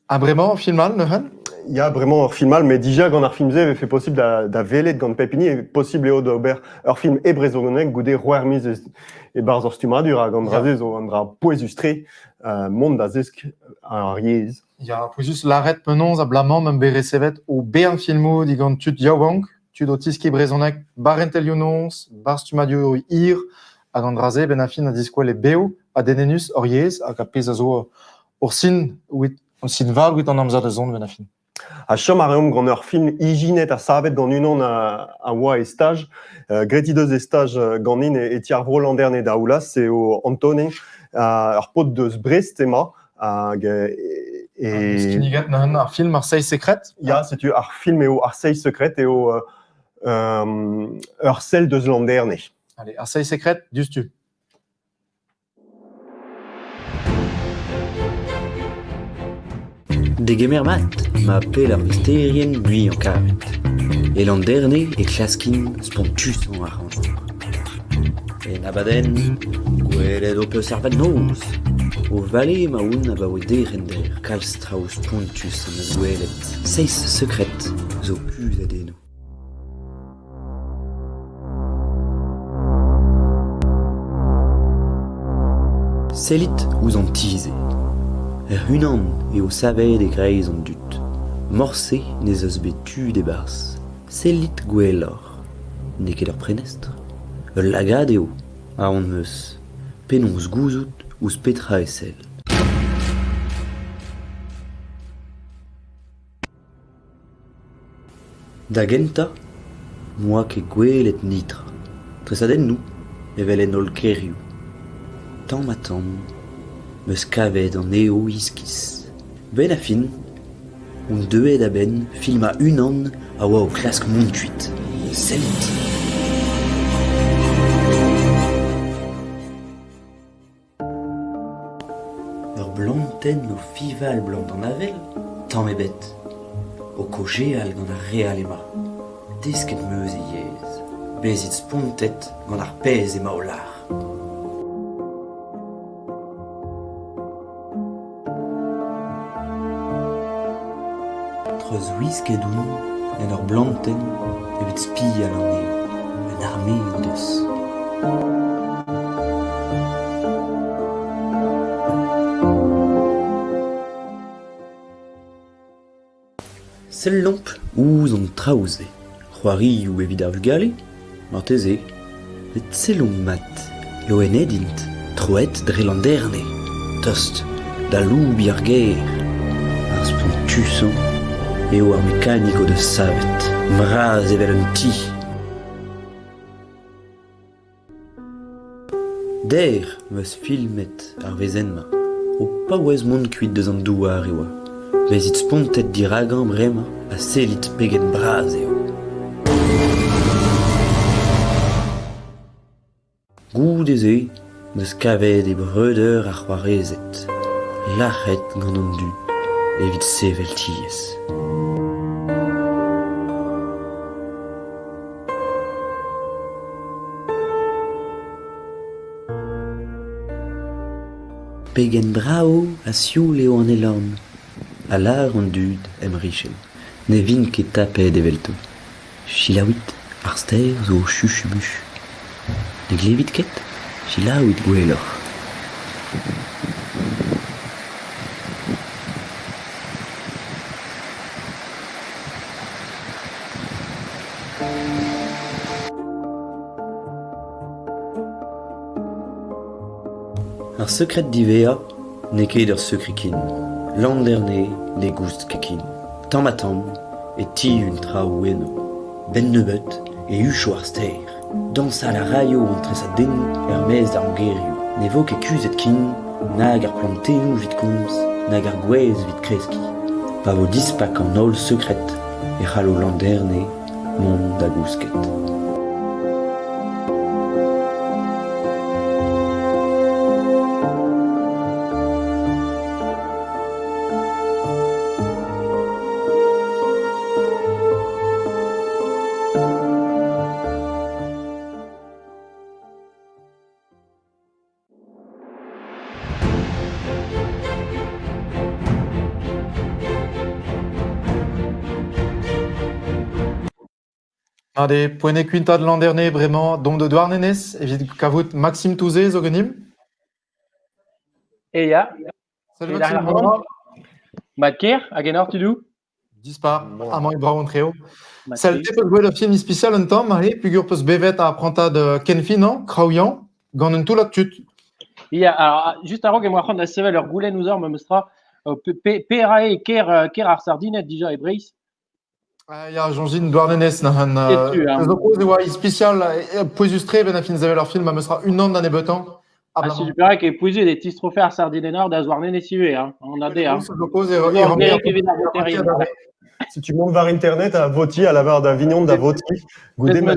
Ha bremañ, ur film all neuze?
Ya, bremañ ur film all, met dija gant ar film-se e vefe posibl da, da welet gant pep hini. Posibl eo d'ober ur film e brezhoneg goude c'hwec'h miz e-barzh ur stummadur hag an dra-se zo un dra pouezus-tre mont da zesk ar yezh.
Ya, pouezus lâret penaos abalamour m'am bet resevet o bern filmoù digant tud yaouank, tud o tiskiñ brezhoneg 'ba rentelioù-noz, 'ba stummadurioù hir, hag an dra-se 'benn ar fin a diskwel eo bev ha dedennus hor yezh hag ar pezh a zo ur sin evit ur sin vat evit an amzer da zont 'benn ar fin.
Ha chom a reomp gant ur film ijinet ha savet gant unan a oa e staj. Graet he deus e staj ganin e ti ar vro Landerne Daoulaz, eo Antonin, ur paotr deus Brest emañ. Hag
e... Kinniget neuze ar film Ar Seizh Sekred?
Ya, setu ar film eo Ar Seizh Sekred eo ur sell deus Landerne.
Allez, Ar Seizh Sekred, diouzhtu.
Degemer mat, ma pell ar vesterien muiañ-karet. E Landerne e klaskin spontusañ ac'hanoc'h. En abadenn, gwelet ho peus ar noz. O vale emaon abaoe derc'hent-der. Kalz traoù spontus am eus gwelet. Seizh sekred zo kuzhet eno. Sellit ouzh an ti-se. Hec'h-unan eo savet e-kreiz an dud. Morse n'ez eus bet tud e-barzh. Sellit gwelloc'h. N'eo ket ur prenestr. Ul lagad eo, aon 'm eus. Penaos gouzout ouzh petra e sell ? Da gentañ n'oa ket gwelet netra, tresadennoù evel en holl kêrioù. Tamm-ha-tamm 'm eus kavet anezho iskis. 'Benn ar fin on deuet a-benn filmañ unan a oa o klask mont kuit. Sellit ! Ur blantenn o fiñval 'blam d'an avel ? Tamm ebet. O kaozeal gant ar re all emañ. Desket 'm eus e yezh. Bezit spontet gant ar pezh emañ o lâr. Treuzwisket on en ur blantenn evit spial anezho. Un arme o deus. Sellomp ouzh an traoù-se. C'hoarioù evit ar vugale ? Marteze. Met sellomp mat, loened int, troet dre Landerne, tost da aloubiñ ar gêr. Ar spontusañ eo ar mekanik o deus savet, bras evel un ti. Dec'h 'm eus filmet ar wezenn-mañ. O paouez mont kuit deus an douar e oa. Bezit spontet diragañ bremañ ha sellit pegen bras eo. Goude-se 'm eus kavet e breudeur ha c'hoarezed, lac'het gant an dud evit sevel tiez. Pegen brav ha sioul eo an Elorn, a lâr an dud em richenn. Ne vin ket tapet evelto. Selaouit, ar stêr zo o chuchubuch. Ne glevit ket ? Selaouit gwelloc'h. Ar sekred diwezhañ n'eo ket ur sekred ken. Landerne ne goust ket ken. Tamm-ha-tamm e tihun traoù eno. 'Benn nebeut e hucho ar stêr. Dañsal a raio an tresadennoù er-maez d'ar mogerioù. Ne vo ket kuzhet ken nag ar plantennoù evit komz, nag ar gwez evit kreskiñ. Pa vo dispak an holl sekred e c'hallo Landerne mont da gousket.
Mat eo poent eo kuitaat Landerne bremañ dont da Douarnenez evit kavout Maxime Touzé zo ganimp.
E ya.
Salut Maxime, bonjour.
Mat ker, hag en tudoù?
Dispar, amañ eo brav an treo. Sell, te peus gwelet ur film ispisial un tamm, aze, peogwir peus bevet ar prantad kenfinañ, kraouiañ, gant un toullad tud.
Ya, alors, just a-raok em boa c'hoant da sevel ur goulenn ouzhoc'h memes tra. Pera eo kêr ar sardined dija e Breizh?
Ah, ya, soñjin Douarnenez neuze.
Setu, hein.
Zo kozh e oa ispisial, pouezus-tre 'benn ar fin sevel ur film, ma 'meus ra unan da nebeutañ.
Ah, setu perak e pouezus e tistrofe ar sardinenn da Zouarnenez ivez, hein, an AD. Hein.
Zo kozh e
evit ar voterien.
Si tu montes war internet a voti, a lavar da vignon da voti, goude ma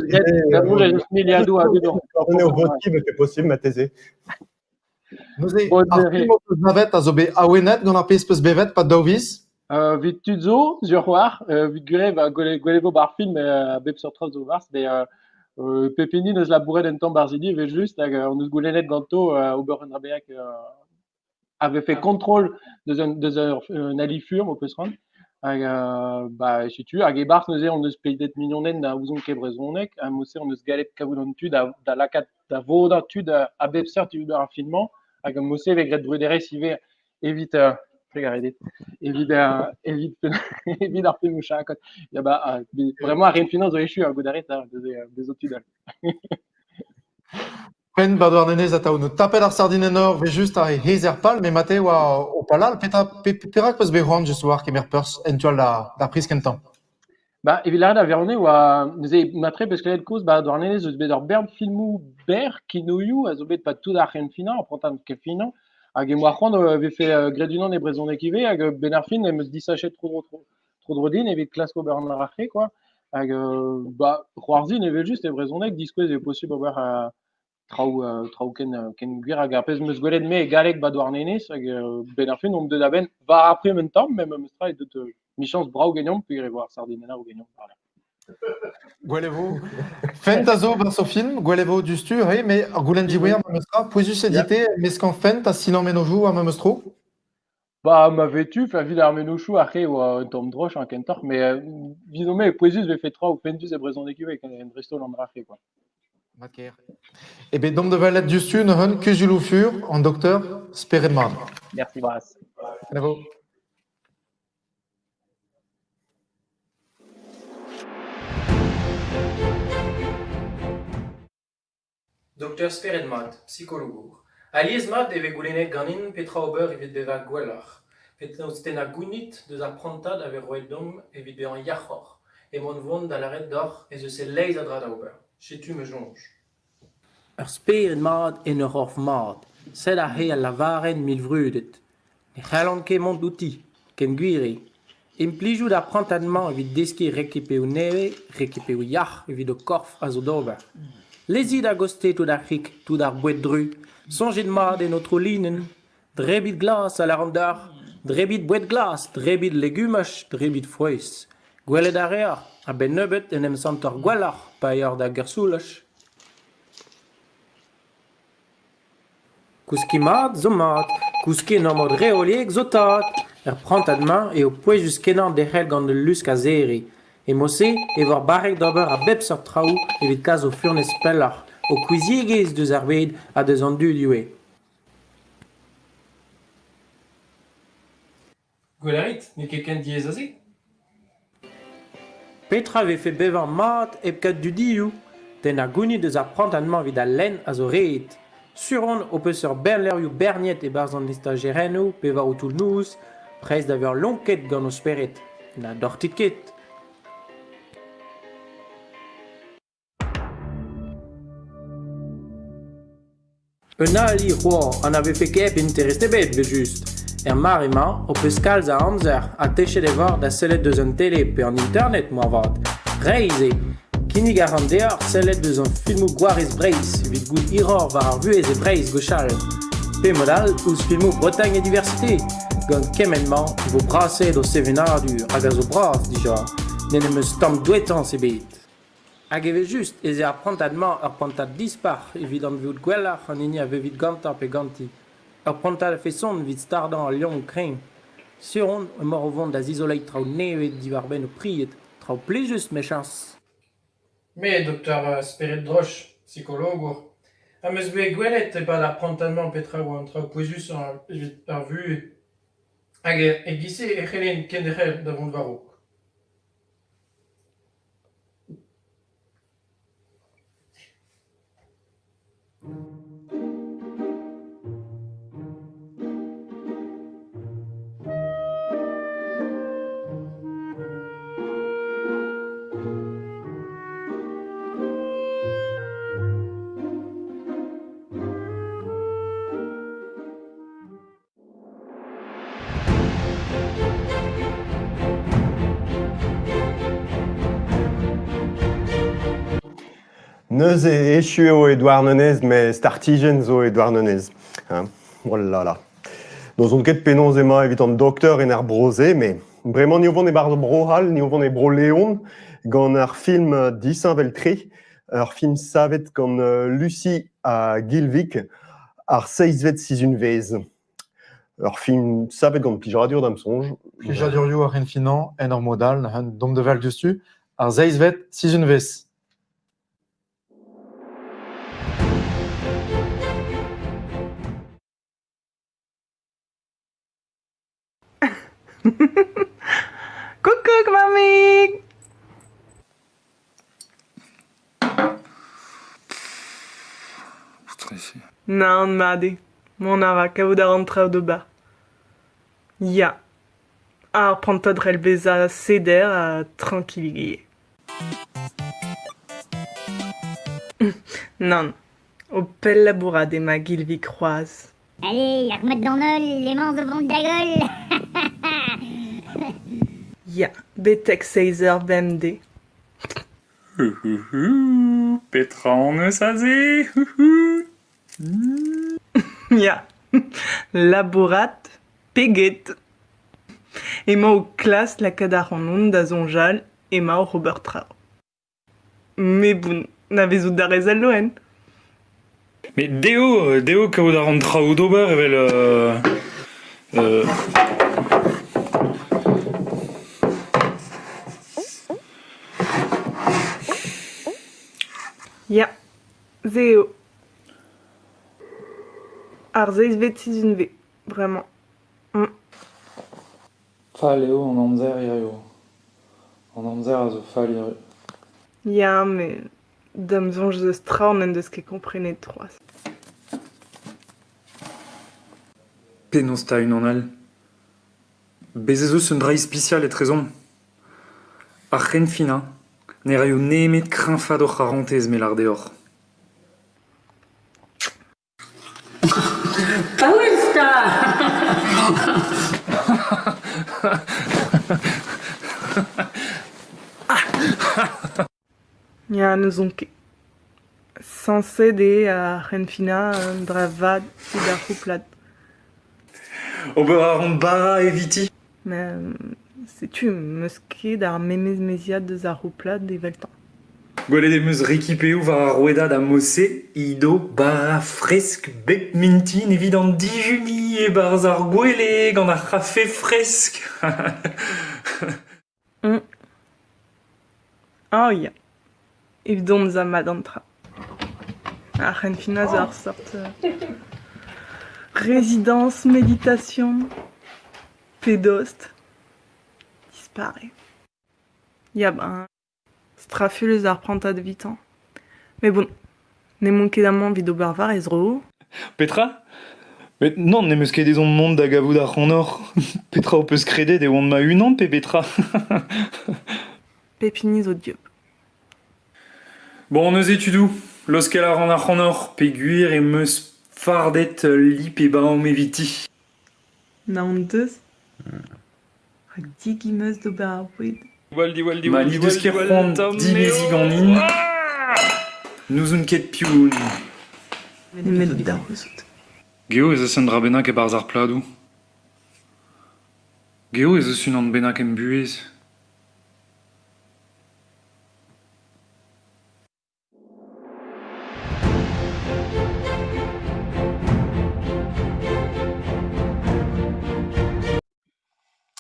miliadoù a dud
o voti, vefe possible marteze.
Neuze, ar film ho peus navet a zo bet awenet gant ar pezh peus bevet 'pad daou viz?
Evit tud zo, sur c'hoar, evit gwir ba gwelet vo 'bar film a bep seurt traoù zo 'barzh, met pep hini 'neus labouret un tamm 'barzh hini evel-just hag on eus goulennet ganto ober un dra bennak a vefe kontrol deus un deus ur un ali fur m'ho peus c'hoant. Hag ba setu hag e-barzh neuze on eus pedet mignoned na ouzont ket brezhoneg ha mod-se on eus gallet kavout an tu da da lakaat da vodañ tud a bep seurt evit ar film-mañ hag mod-se e vez graet bruderezh ivez evit trugarez dit evit evit evit ar filmoù chakod. Ya ba vraiment ar finance zo echu ha goût a rit hein, deus ho tud all.
Penn ba Douarnenez atav no tapet ar sardinenn or 'vez just ar hez er pal met mate oa o palal petra perak 'peus bet c'hoant just war kemer perzh en tu all d'ar priz kentañ?
Ba, evit lâret ar wirionez oa neuze matre peus klevet kozh ba Douarnenez eus bet ur bern filmoù berr kinoioù a zo bet 'pad tout ar c'henfinañ, ar prantad kenfinañ hag em boa c'hoant e vefe graet unan e brezhoneg ivez hag 'benn ar fin em eus disachet tro-dro tro-dro din evit klask ober an dra-se quoi hag ba c'hoarzhin evel-just e brezhoneg diskouez eo posubl ober traoù traoù ken ken gwir hag ar pezh 'm eus gwelet me e galleg 'ba Douarnenez hag 'benn ar fin on deuet a-benn war ar prim un tamm met memes tra eo deuet michañs brav ganeomp peogwir e vo ar sardinenn ganeomp war-lerc'h.
Gwell e vo. Fent a zo 'barzh o film, gwell e vo diouzhtu, oui, met ar goulenn diwezhañ memes tra, pouezus eo dit-te meskañ fent ha silañ mennozhioù ar memes tro?
Ba ma vez tu, enfin evit ar mennozhioù aze e oa un tamm droch hein, kentoc'h, met evidon-me eo pouezus e vefe traoù fentus e brezhoneg ivez, dreist-holl an dra-se quoi.
Mat-kaer. E bet domp da welet diouzhtu neuze kuzuloù fur an dokteur Spered Mat.
Mersi bras.
Kenavo.
Dokteur Spered-Mat, psikologour. Alies-mat e vez goulennet ganin petra ober evit bevañ gwelloc'h, penaos tennañ gounid deus ar prantad a vez roet deomp evit bezañ yac'hoc'h. Emaon 'vont da lâret deoc'h ez eus e-leizh a dra da ober. Setu ma soñj.
Ur spered mat en ur c'horf mat, sed aze al lavarenn milvrudet. Ne c'hallan ket mont outi, ken gwir eo. Implijout ar prantad-mañ evit deskiñ rekipeoù nevez, rekipeoù yac'h evit ho korf a zo d'ober. Lezit a-gostez tout ar c'hig, tout ar boued druz. Soñjit mat en ho trolinenn. Drebit glas a lâran deoc'h, drebit boued glas, drebit legumaj, drebit frouezh. Gwelet a reoc'h, a-benn nebeut en em santoc'h gwelloc'h pa eoc'h da Gersoulaj.
Kouskiñ mat zo mat, kouskiñ en ur mod reoliek zo tad. Er prantad-mañ eo pouezus-kenañ derc'hel gant ul lusk a-zere. E mod-se e vor barrek d'ober a bep seurt traoù evit kas ho furnez pelloc'h, ho kouiziegezh deus ar bed ha deus an dud ivez. Gwell a rit, n'eo ket ken diaes ha se.
Petra e vefe bevañ mat hep kaout dudioù? Tennañ gounid eus ar prantad-mañ evit al lenn a zo ret. Sur on ho peus ur bern levrioù berniet e-barzh an estajerennoù pe war ho toull-noz, prest da vezañ lonket gant ho spered. Na dortit ket.
Un ali c'hoazh ha na vefe ket hep interest ebet evel-just. Er mare-mañ ho peus kalz a amzer ha techet e voc'h da sellet deus an tele pe an internet moarvat. Reizh eo. Kinnig a ran deoc'h sellet deus an filmoù Gwarez Breizh evit goût hiroc'h war ar vuhez e Breizh gwechall. Pe mod all ouzh filmoù Bretagne et Diversité. Gant kement-mañ e vo brasaet ho sevenadur hag a zo bras dija. N'en em eus tamm douetañs ebet. Hag evel-just ez eo ar prantad-mañ ur prantad dispar evit anvezout gwelloc'h an hini a vevit gantañ pe ganti. Ur prantad a-feson evit stardañ al liammoù kreñv. Sur on emaoc'h o vont da zizoleiñ traoù nevez diwar-benn ho pried, traoù plijus mechañs. Me, doktor Spered Droch, psikologour, am eus bet gwelet e-pad ar prantad-mañ petra e oa an traoù pouezusañ evit ar vuhez. Hag e-giz-se e c'hellen kenderc'hel da vont war-raok.
Neuze echu eo e Douarnenez met startijenn zo e Douarnenez. Hein. Oh là là. N'ouzon ket penaos emañ evit an dokteur en ar bro-se, met bremañ ni o vont e-barzh Bro-C'hall, ni o vont e Bro-Leon gant ar film disheñvel-tre, ur film savet gant Lucie ha Guilvic, ar seizhvet sizhunvezh. Ur film savet gant plijadur da'm soñj.
Plijadurioù ar c'henfinañ en ur mod all, un domp da val diouzhtu, ar seizhvet sizhunvezh.
Koukoug, mammig! Nann, mat eo. Mont a ra kavout a ran traoù d'ober. Ya, ar prantad c'hell bezañ seder ha trankilik ivez. Nann, o pellabourat emañ Gilvig c'hoazh.
Allez, lak mat d'an holl, emañ zo vont da goll.
Ya, betek seizh eur bemdez.
Petra hon eus aze?
Ya, labourat pe get. Emañ o klask lakaat ac'hanon da soñjal emañ oc'h ober traoù. Me bon, na vezout da rez al loen.
Met dezho, dezho kaout a ran traoù d'ober evel
Ya, se eo. Ar seizhvet sizhunvezh, bremañ.
Fall eo an amzer hiziv. An amzer a zo fall hiziv.
Ya, met da'm soñj eus tra n'en deus ket komprenet c'hoazh.
Penaos 'ta unan all ? Bez' ez eus un dra ispisial etrezomp. Ar c'henfinañ ne raio nemet kreñfaat hor c'harantez me 'lâr deoc'h.
Paouez 'ta !
Ya, n'ouzon ket. Sañset eo ar c'henfinañ un dra vat evit ar c'houplad.
Ober a ran bara eviti.
Met setu 'm eus ket ar memes meziad eus ar c'houplad eveltañ.
Gwelet em eus rekipeoù war ar rouedad a-mod-se he do bara fresk bep mintin evit an dijuniñ e-barzh ar gwele gant ar c'hafe fresk.
Oh ya, evidon ez a mat an traoù. Ar c'henfinañ zo ur seurt rezidañs meditation pe dost. Dispar eo. Ya ben, straful eus ar prantad evitañ. Met bon, n'emaon ket amañ evit ober war he zro.
Petra ? Met nann, n'em eus ket ezhomm mont da gavout ac'hanoc'h. Petra ho peus kredet e oan ma-unan pe betra ?
Pep hini zo dieub.
Bon, neuze tudoù, laoskel a ran ac'hanoc'h peogwir em eus fardet ul lip-e-bav eviti.
Naon 'deus ? Rak dig em eus d'ober ar boued.
Ma n'he deus ket c'hoant dimeziñ ganin, n'ouzon ket piv on.
Nemet da c'houzout.
Geo ez eus un dra bennak e-barzh ar pladoù. Geo ez eus unan bennak em buhez.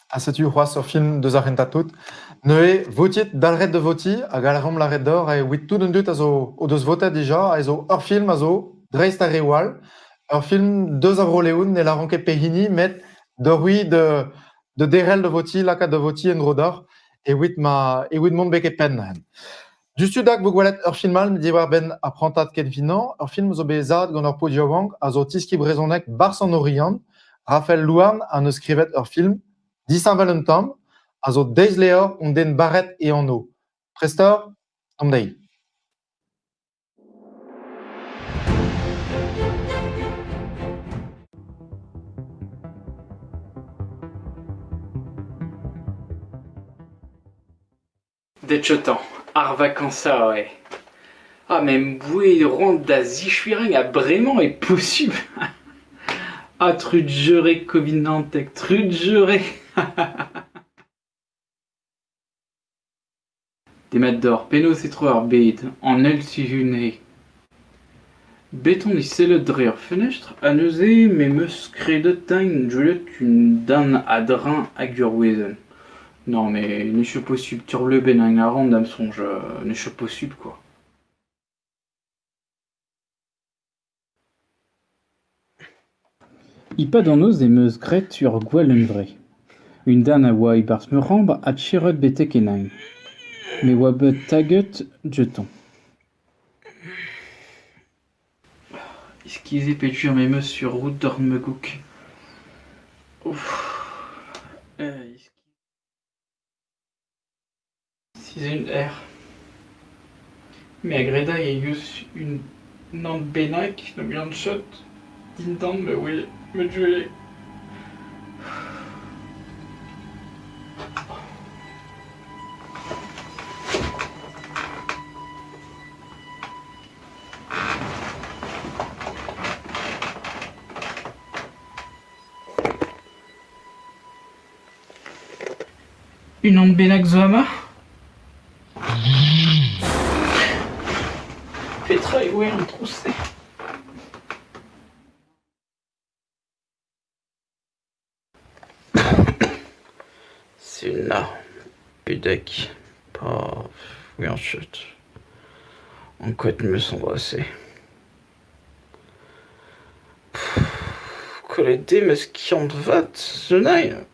Ha setu c'hoazh ur film deus ar c'hentañ tout. Neuze, votit, dalc'het da votiñ hag a reomp lâret deoc'h evit tout an dud a zo o deus votet dija a zo ur film a zo dreist ar reoù all. Ur film deus a Vro-Leon, ne lâran ket pehini, met deoc'h-c'hwi da da derc'hel da votiñ, lakaat da votiñ en-dro deoc'h evit ma evit mont betek penn. Diouzhtu-dak 'vo gwelet ur film all diwar-benn ar prantad kenfinañ. Ur film zo bet savet gant ur paotr yaouank a zo tiskiñ brezhoneg 'barzh an Oriant. Raphaël Louarn en deus skrivet ur film disheñvel un tamm, a zo deiz-levr un den barrek e anv. Prest oc'h? Deomp dezhi.
Detchetañ, ar vakañsañ eo. Ha me 'm boa c'hoant da ziskuizhañ ha bremañ eo posupl. Ha trugarez Covid-naontek, trugarez ! Demat deoc'h, penaos e tro ar bed, an eil sizhun eo. Bet on e sellet dre ur fenestr ha neuze me 'm eus kredet din gwelet un den a-dreñv hag ur wezenn. Non mais n'eo ket posupl turleubennañ a ran da'm soñj, n'eo ket posupl kwa. E-pad an noz em eus graet ur gwallhunvre. Un den a oa e-barzh ma c'hambr ha trec'het betek ennañ. Me 'oa bet taget gantañ. Iskis eo peogwir m'em eus ur roud doc'h ma goûg. Sizhun erc'h. Me a greday ez eus unan bennak gant chot dindan ma gwele. Unan bennak zo amañ ? Petra eo an trouz-se ? Selañ, pedek, pa ouian ket. Ankouaet 'm eus an dra-se. Kollet eo ma skiant vat, Sonailh.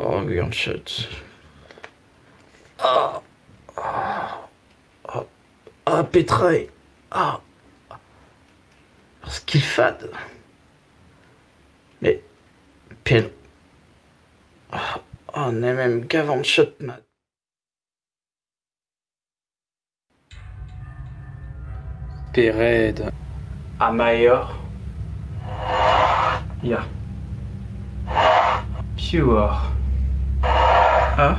Oh, ouian ket. Ah Ah petra eo ? Ah Ur skilfad ? Met pell Ah n'em em gavan ket mat. Spered ha maer Ya. Piv oc'h ? A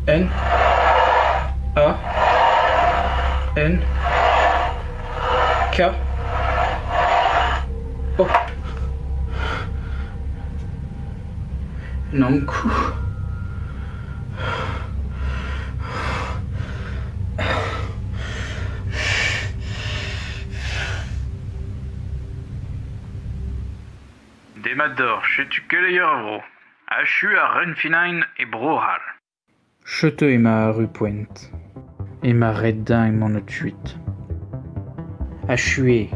N A N K O Un Ankou.
Demat deoc'h, setu keleier ar vro. Achu ar Renfinain e Bro-C'hall.
Setu emañ arru poent. Emañ ret din mont kuit. Achu eo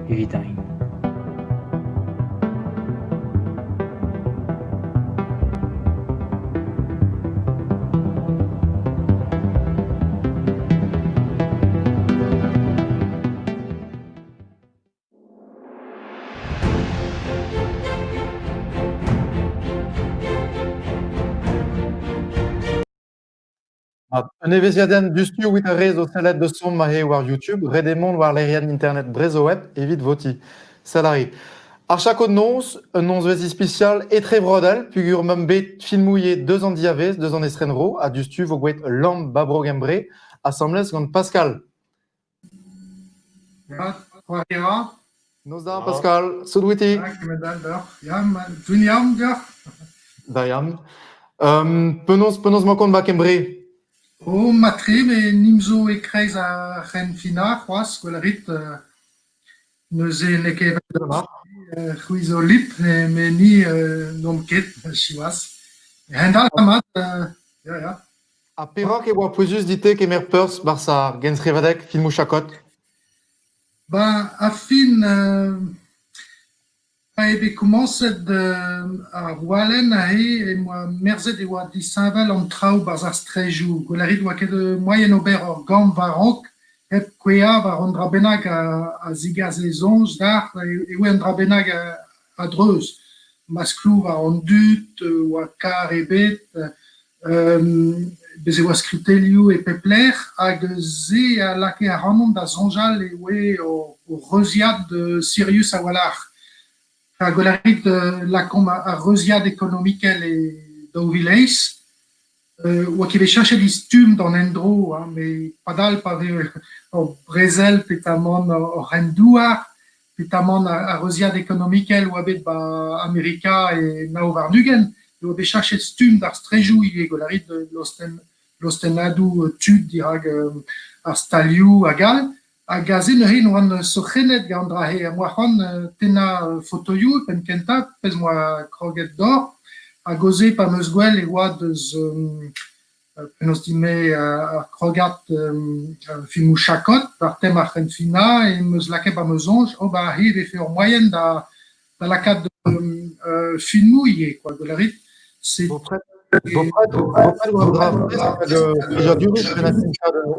evidin.
Un evezhiadenn diouzhtu evit ar re zo sellet deus son ma eo war YouTube, ret eo mont war lec'hienn internet Brezhoweb evit votiñ. Sell a ri. Ar chakod noz, un nozvezh ispisial etrebroadel peogwir 'meump bet filmoù ivez deus an diavaez, deus an estrenvro ha diouzhtu 'vo gwelet ul lamm 'ba Bro-Gembre asambles gant Pascal.
Ya, c'hoari a ra.
Noz da, Pascal. Sot outi.
Ya, kement all deoc'h. Ya, ma, dwi'n iawn deoc'h.
Da iawn. Um, penaos, penaos 'mañ kont 'ba Kembre?
O, matre, met nim zo e-kreiz ar c'henfinañ c'hoazh, gwell a rit. Neuze n'eo ket c'hwi zo lip met ni n'omp ket siwazh. A-hend-all mat ya ya.
Ha perak e oa pouezus dit-te kemer perzh 'barzh ar genstrivadeg filmoù chakod?
Ba ar fin Pa eo bet komañset ar walenn aze em boa merzet e oa disheñvel an traoù 'barzh ar straedoù. Gwell a rit 'oa ket moaien ober ur gambr war-raok hep kouezhañ war un dra bennak a zigase soñj deoc'h e oa un dra bennak a-dreuz. Maskloù war an dud, 'oa karr ebet, bez e oa skritelioù e pep lec'h hag se a lakae ac'hanon da soñjal e oa ur reuziad sirius a-walc'h. Ha gwell a rit lakaomp ar reuziad ekonomikel e 2008 oa ket bet cheñchet he stumm d'an endro hein, met padal pa vez ur brezel peotramant oc'h en-douar peotramant ar reuziad ekonomikel oa bet 'ba Amerika e 29 e oa bet cheñchet stumm d'ar straedoù ivez gwell a rit lostennadoù tud dirak ar stalioù hag all. Hag aze neuze oan sorc'hennet gant an dra-se am boa c'hoant tennañ fotoioù penn-kentañ pezh 'm boa kroget d'ober hag aze pa 'm eus gwell e oa deus penaos din-me ar krogad filmoù chakod war tem ar c'henfinañ em eus lakaet 'ba ma soñj oh ba aze e vefe ur moaien da lakaat filmoù ivez kwa gwell a rit.
Bopred oa brav-tre plijadurus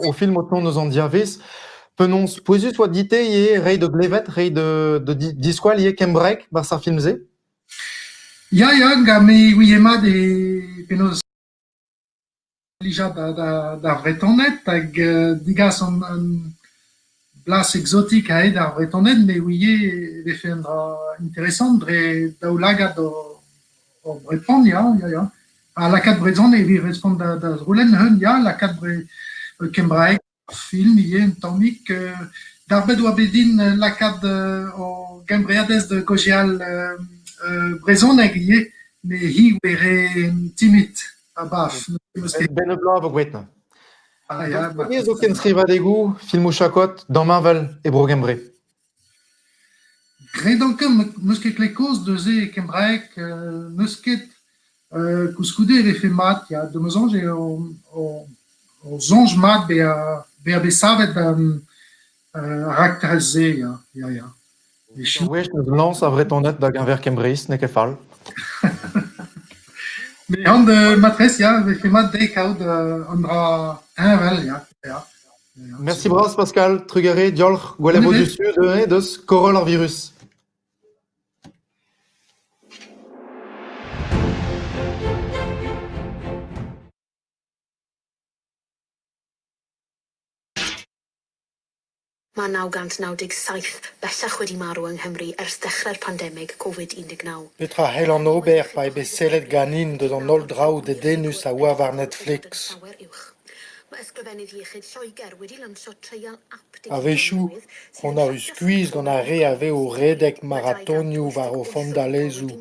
o film o tont eus an diavaez. Penaos pouezus oa dit-te ivez reiñ da glevet, reiñ da diskoal ivez kembraeg 'barzh ar film-se?
Ya, ya, gant me ouie mat e penaos plijañ d'ar Vretoned hag degas an blas egzotik aze d'ar Vretoned me ouie e vefe un dra interesant dre daoulagad hor Breton ya, ya, ya. Ha lakaat brezhoneg evit respont da c'houlenn ya, lakaat kembraeg film ivez un tammig. Darbet oa bet din lakaat hor gembreadez da gaozeal brezhoneg ivez met hi oa re timid. A-baf.
Benn ur bloaz 'vo graet. Ah, ya, Daoust zo kenstrivadegoù filmoù chakod damheñvel e Bro-Gembre?
Gredan ket, n'eus ket klevet kaoz deus se e kembraeg, n'eus ket. Koulskoude e vefe mat, ya, da ma soñj eo ur soñj mat bezañ bet savet ar raktres-se, ya, ya, ya.
Ur wech n'eus lañs ar Vretoned da geñver Kembreiz, n'eo ket fall.
Me an matrez, ya, vefe mat dezhe kaout an dra heñvel, ya, ya.
Merci bras Pascal, trugarez, diolc'h, gwell a vo du sud deus koroll ar virus.
Mae 997 bellach wedi marw yng Nghymru ers dechrau'r pandemig Covid 19.
Petra c'hellan ober pa eo bet sellet ganin deus an holl draoù dedennus a oa war Netflix ? A-wechoù on arru skuizh gant ar re a vez o redek maratonioù war o fandalezoù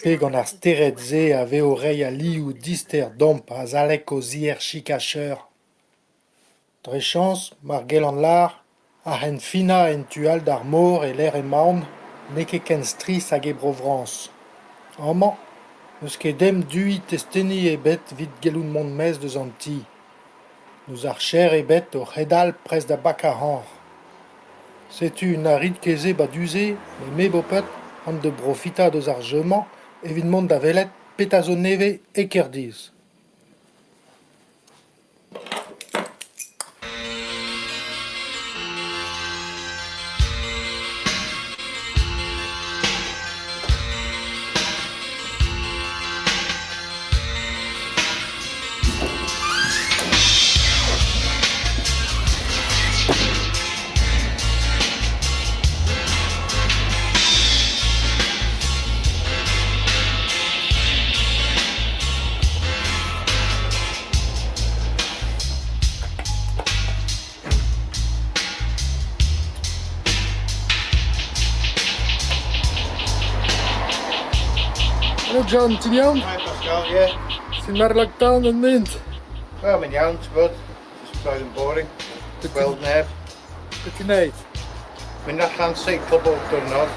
pe gant ar stered-se a vez o reiñ alioù dister deomp azalek o zier-chikacheur. Dre chañs, mar gellan lâr, ar c'henfinañ en tu all d'ar mor e-lec'h emaon n'eo ket ken strizh hag e Bro-Frañs. Amañ, n'eus ket ezhomm duiñ testeni ebet evit gellout mont maez eus an ti. N'eus archer ebet o c'hedal prest da bakañ ac'hanoc'h. Setu na rit ket se 'ba du-se met me boped on da brofitañ eus ar jeu-mañ evit mont da welet petra zo nevez e Kerdiz. Hello John, ti'n iawn?
Hi Pascal, yeah.
Ti'n mar lockdown yn mynd?
Wel, mae'n iawn, ti'n bod. Just braidd yn boring. Gweld neb.
Be ti'n neud?
Mynd allan seiclo bob diwrnod.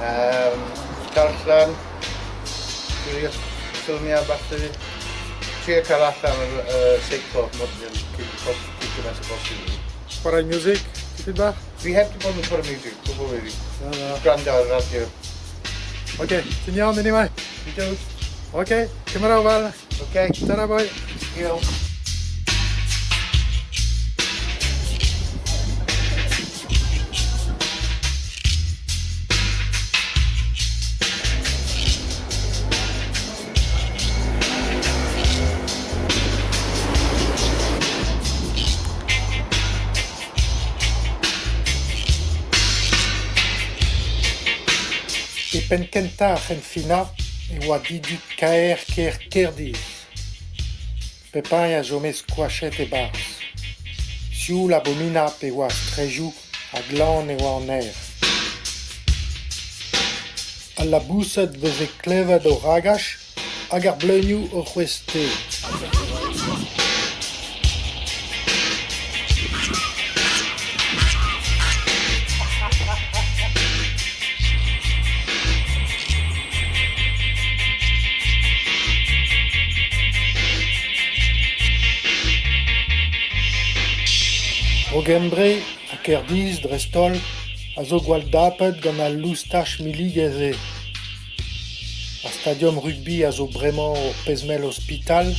Um, darllen, gwylio ffilmiau falle. Trio cael allan ar uh, seiclo mod yn cyn gymaint o bosib.
Chwarae music, tipyn bach?
Fi heb di bod yn chwarae music, gwbl really.
Na, na.
Gwrando ar y radio.
Ok, ti'n iawn anyway?
Ydw.
Ok, cymra ofal.
Ok.
Tara boi.
Diolch.
E penn-kentañ ar c'henfinañ e oa didud-kaer kêr Kerdiz. Pep hini a chome skoachet e-barzh. Sioul abominapl e oa ar straedoù ha glan e oa an aer. Al laboused 'veze klevet o ragach hag ar bleunioù o c'hwezh te. Bro-Gembre ha Kerdiz dreist-holl a zo gwall dapet gant al loustaj milliget-se. Ar stadium rugbi a zo bremañ ur pezh-mell ospital.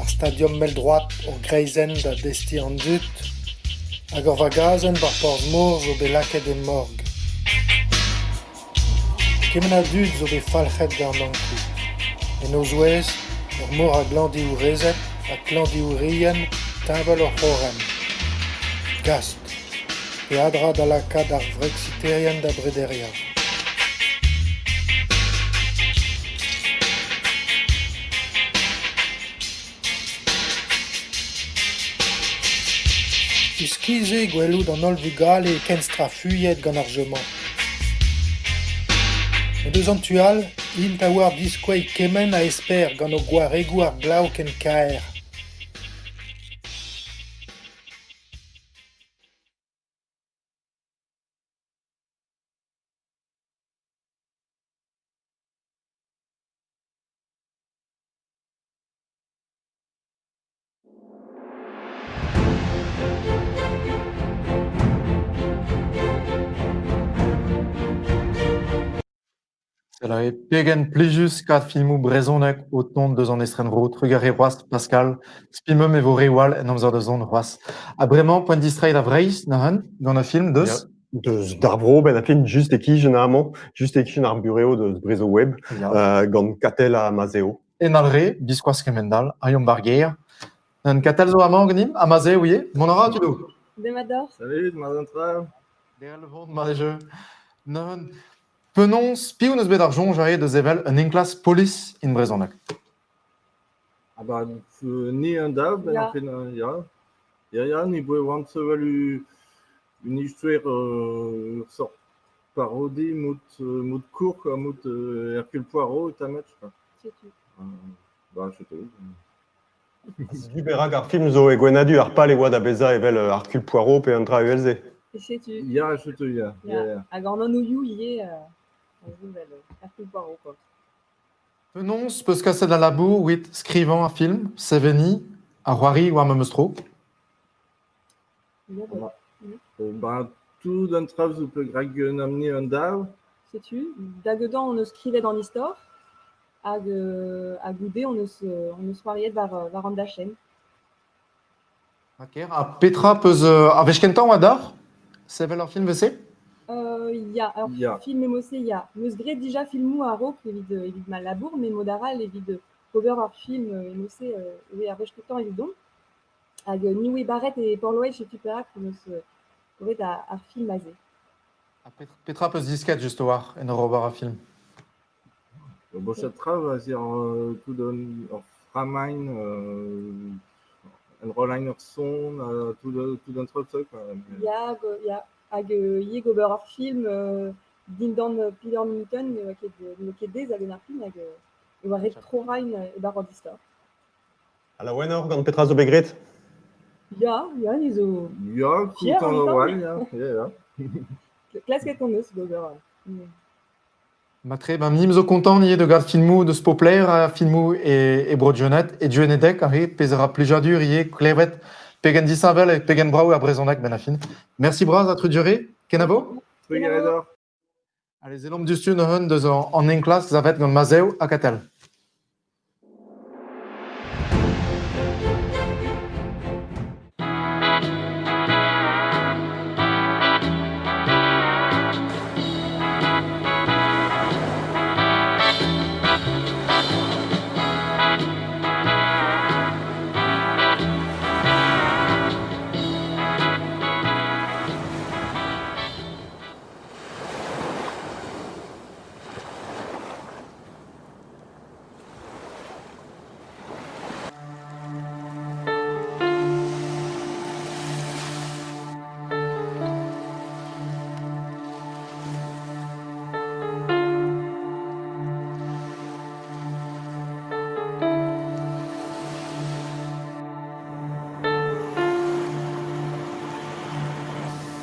Ar stadium mell-droad ur greizenn da destiñ an dud hag ur vagazenn war porzh-mor zo bet lakaet e morg. Kement a dud zo bet falc'het gant an Ankoù. En o zouez, ur mor a glañvdiourezed ha klañvdiourien teñval o c'hroc'hen. Gast ! Peadra da lakaat ar Vrexiterien da brederiañ. Iskis eo gwelout an holl vugale ken strafuilhet gant ar jeu-mañ. Met eus an tu all int a oar diskouez kement a esper gant o gwaregoù ar glav ken kaer.
Sell aze pegen plijus kaout filmoù brezhonek o tont deus an estrenvro. Trugarez c'hoazh Pascal. Spi 'meump e vo reoù all en amzer da zont c'hoazh. Ha bremañ poent distreiñ da Vreizh neuze gant ur film deus
Ya. Deus d'ar vro benn ar fin just e-kichen amañ, just e-kichen ar burev deus Brezhoweb,
Ya.
gant Katell ha Mazeo.
En Alre, biskoazh kement-all, a-yomp ar gêr. Un Katell zo amañ ganimp, ha Mazeo ivez. Mont a ra, tudoù?
Demat deoc'h.
Salut, mat an traoù.
Derc'hel vont, mat eo. Neuze, penaos, piv 'neus bet ar soñj aze da sevel un enklask polis en brezhoneg?
Ah bah, ni un daou, ben
Ya.
ar fin, ya. Ya, ya, ni boe oant sevel une histoire ur sort parodie mod, mod court, quoi, mod Hercule Poirot et match, quoi.
Setu.
Bah, setu.
Setu perak ar film zo e gwenn-ha-du ar pal e oa da vezañ evel Hercule Poirot pe un dra evel-se.
E setu.
Ya, setu, ya.
Ya.
Ya, ya.
Hag an anvioù ivez a zo evel Hercule Poirot, quoi.
Penaos 'peus kaset al labour evit skrivañ ar film, seveniñ ha c'hoari war memes tro?
Ya, bah,
Bah, tout an traoù zo peogwir ganeomp-ni an daou.
Setu, da gedañ hon eus skrivet an istor hag ha goude hon eus c'hoariet war, war an dachenn.
Ok, ha petra 'peus ar wech kentañ oa deoc'h sevel ur film evel-se?
Ya, ur
Ya.
film emo-se, ya. 'Meus graet dija filmoù a-raok evit, evit ma labour, met mod arall evit ober ur film emo-se eo ar wech kentañ evidon. Hag ni oe barret e Porloez, setu perak hon eus graet ar film aze.
Ha petra 'peus disket just a-walc'h en ur ober ar film?
Ur bochad traoù a zir tout ur framain, enrollañ ur son, tout an traoù-se quoi.
Ya, ya. Hag ivez ober ur film dindan Peter Minton ne oa ket ne oa ket aes a-benn ar fin hag e oa ret troc'hañ e-barzh an istor.
Ha laouen oc'h gant petra zo bet graet?
Ya, ya, ni zo
Ya,
fier
kontant
un tamm.
a-walc'h, ya, ya, ya.
Klasket hon eus d'ober.
Matre, ben nim zo kontant ivez da gav filmoù deus Popler ha filmoù e, e Bro-Gwened, e Gwenedeg aze, pezh a ra plijadur ivez klevet pegen disheñvel eo pegen brav ar brezhoneg benn ar fin. Mersi bras ha trugarez, kenavo.
Trugarez deoc'h.
Allez, sellomp diouzhtu neuze deus an enklask savet gant Mazhev ha Katell.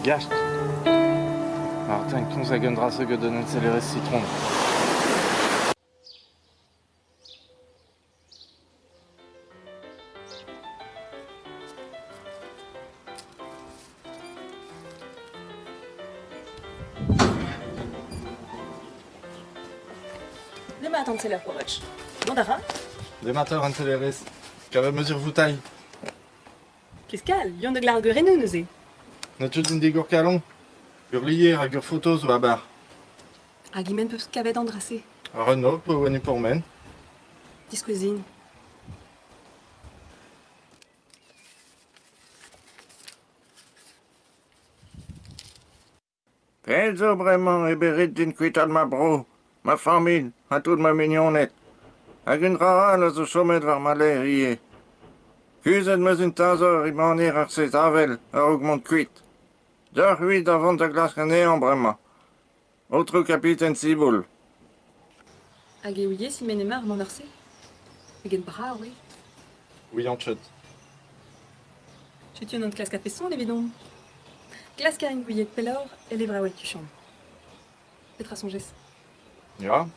Gast Martin komz hag un dra gant un ensellerezh sitron.
Demat an seller Kovac. Mont a ra
Demat eur ensellerez. Kavet mesure voutailh.
Keskal, Yann de Glarguerennoù neuze.
Na tud din digour kalon. Ur lier hag ur foto zo abar.
Hag e-men peus kavet an dra-se?
Renault pe oa pourmen.
Diskouezin.
Pell zo bremañ eo bet ret din kuitaat ma bro, ma familh ha tout ma mignoned. Hag un dra all a zo chomet war ma lerc'h ivez. Kuzhet 'm eus un teñzor e maner ar sez avel a-raok mont kuit. Deoc'h-c'hwi da vont da glask anezhañ bremañ. Aotrou kapiten Siboul.
Hag e ouies e-men emañ ar maner-se? Pegen brav eo.
Ouian ket.
Setu un enklask a-feson evidon. Klask a rin gouiet pelloc'h e levraoueg tuchant. Petra soñjez?
Ya,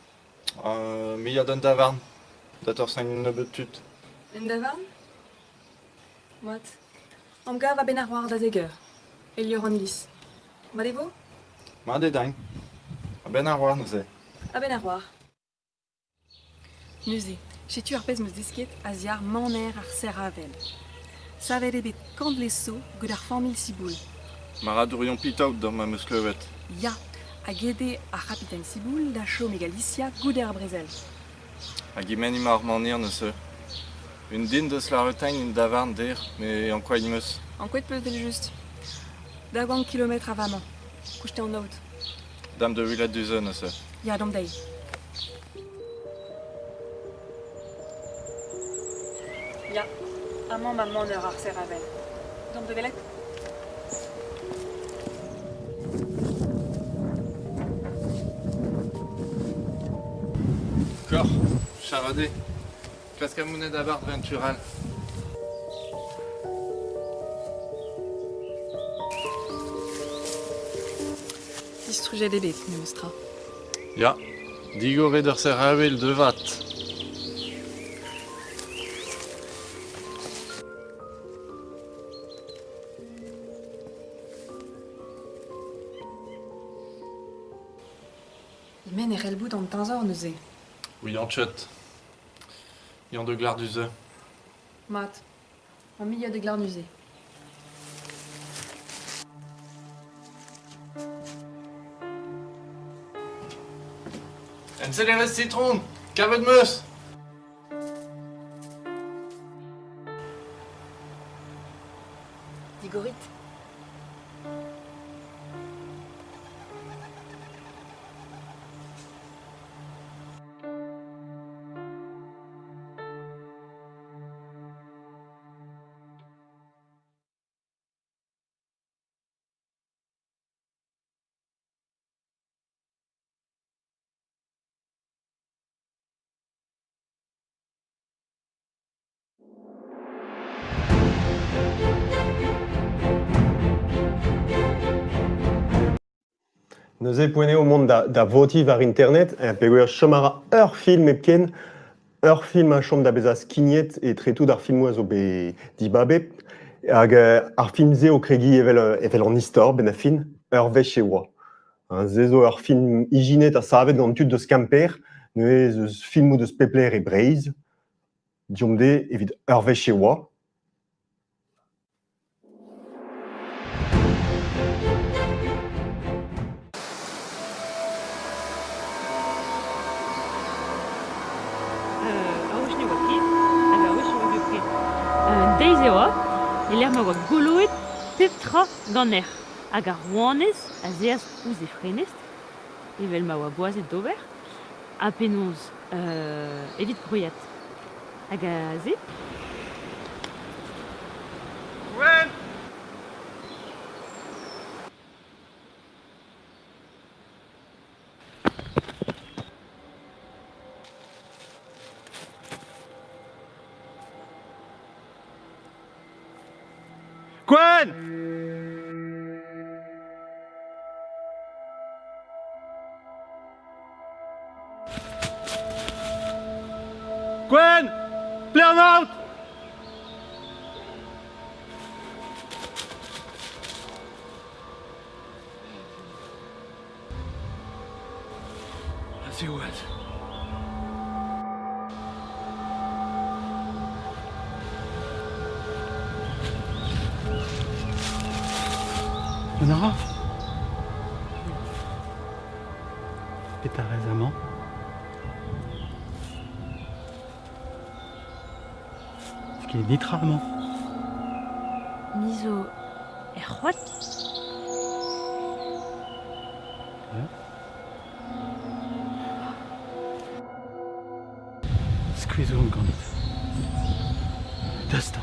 me ya d'an davarn, da torsañ un nebeud tud.
Un davarn? Mat. Emgav a-benn ar war da zek eur, e liorzh an iliz. Mat e vo?
Mat eo din. A-benn ar war neuze.
A-benn ar war. Neuze, setu ar pezh 'm eus desket a-ziàr maner ar Serr-Avel. Savet eo bet kant vlez zo gant ar familh Siboul.
Marc'hadourion pitaod da'm am eus klevet.
Ya, hag aet eo ar c'hapiten Siboul da chom e Galisia goude ar brezel.
Hag e-men emañ ar maner neuze? Un den deus lâret-eñ en davarn dec'h, met ankouaet 'm eus.
Ankouaet 'peus evel-just. 40 kilometr a-vremañ, koust an aod.
Dam da welet du-se neuze.
Ya, deomp dezhi. Ya, amañ ma maner ar serr-avel. Deomp da welet.
Koc'h, charade. Klask amounet abart ventural.
Distrujet eo bet memes tra.
Ya, digoret ur serr-avel devat.
E-men e c'hell bout an teñzor neuze?
Ouian ket. Yann de Glarduze.
Mat. An muiañ de Glarduze.
Ensellerez sitron, kavet 'm eus !
Digorit.
Neuze poent eo mont da votiñ war internet peogwir chom a ra ur film hepken, ur film a chom da bezañ skignet etre tout ar filmoù a zo bet dibabet hag ar film-se o kregiñ evel an istor benn ar fin, ur wech e oa. Se zo ur film ijinet ha savet gant tud deus Kemper, neuze ez eus filmoù deus pep lec'h e Breizh. Deomp-dezhe evit ur wech e oa.
Ur wech ne oa ket, hag ur wech ne oa ket. Un deiz e oa, e-lec'h ma oa goloet pep tra gant erc'h, hag ar rouanez az eas ouzh he frenestr, evel ma oa boazet d'ober, ha penaos evit gwriat. Hag aze.
Gwenn ! Gwenn ! Gwenn ! Pelec'h emaout ? A-ziwezh. Mont a ra ? Petra 'rez amañ ? N'eus ket netra amañ.
Ni zo er c'hoad.
Ya. Skuizh on ganit. Deus 'ta.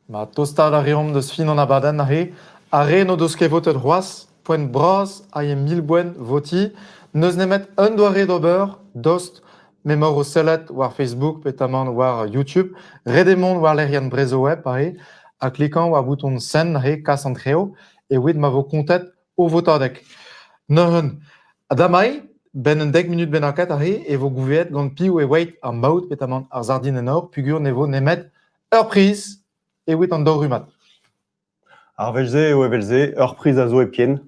Ma tostaat a reomp deus fin an abadenn aze. Ar re n'o deus ket votet c'hoazh, poent bras a eo mil-boent votiñ. N'eus nemet un doare d'ober, dost m'emaoc'h o sellet war Facebook petamant war YouTube. Ret eo mont war lec'hienn Brezhoweb aze ha klikañ war bouton Send aze, kas an treo, evit ma vo kontet ho votadeg. Neuze, damai, 'benn un dek munut bennaket aze e vo gouvezet gant piv e oeit ar maout petamant ar sardin en aour peogwir ne vo nemet Ur priz evit an daou rummad.
Ar wech-se eo evel-se, ur priz a zo hepken,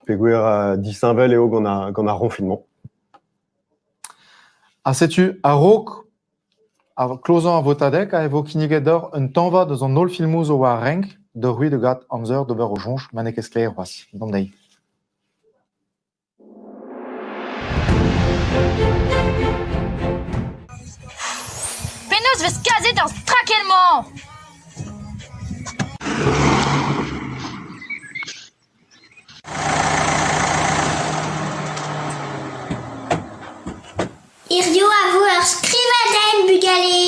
peogwir disheñvel eo gant ar, gant ar roñfed-mañ.
Ha setu a-raok ar klozañ ar votadeg e vo kinniget deoc'h un tañva deus an holl filmoù zo war ar renk deoc'h-c'hwi da gat amzer d'ober ho soñj ma n'eo ket sklaer c'hoazh. D'an deiz.
Penaos 'vez kaset ar strakell-mañ ? Hiziv a vo ur skrivadenn, bugale.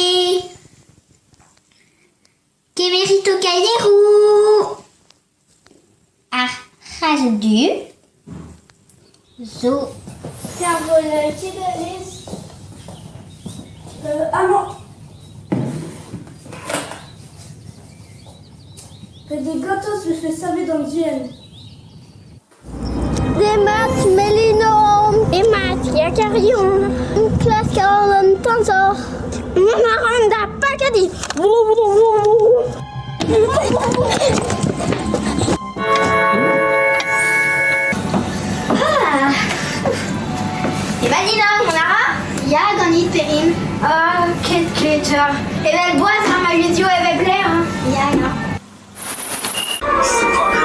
Kemerit ho kaieroù. Ar c'hazh du zo.
Amañ. Ret eo gortoz 'vefe savet an dienn.
Demat Melinon. Demat Yakarion. Klask a ran an teñzor. Mont a ran da pakadiñ. Ah. Emañ Nina, mont a ra Ya, ganit, Perrine. Ah, ket ket. Evel boaz ar ma wizioù evel Blair. Hein. Ya, ya.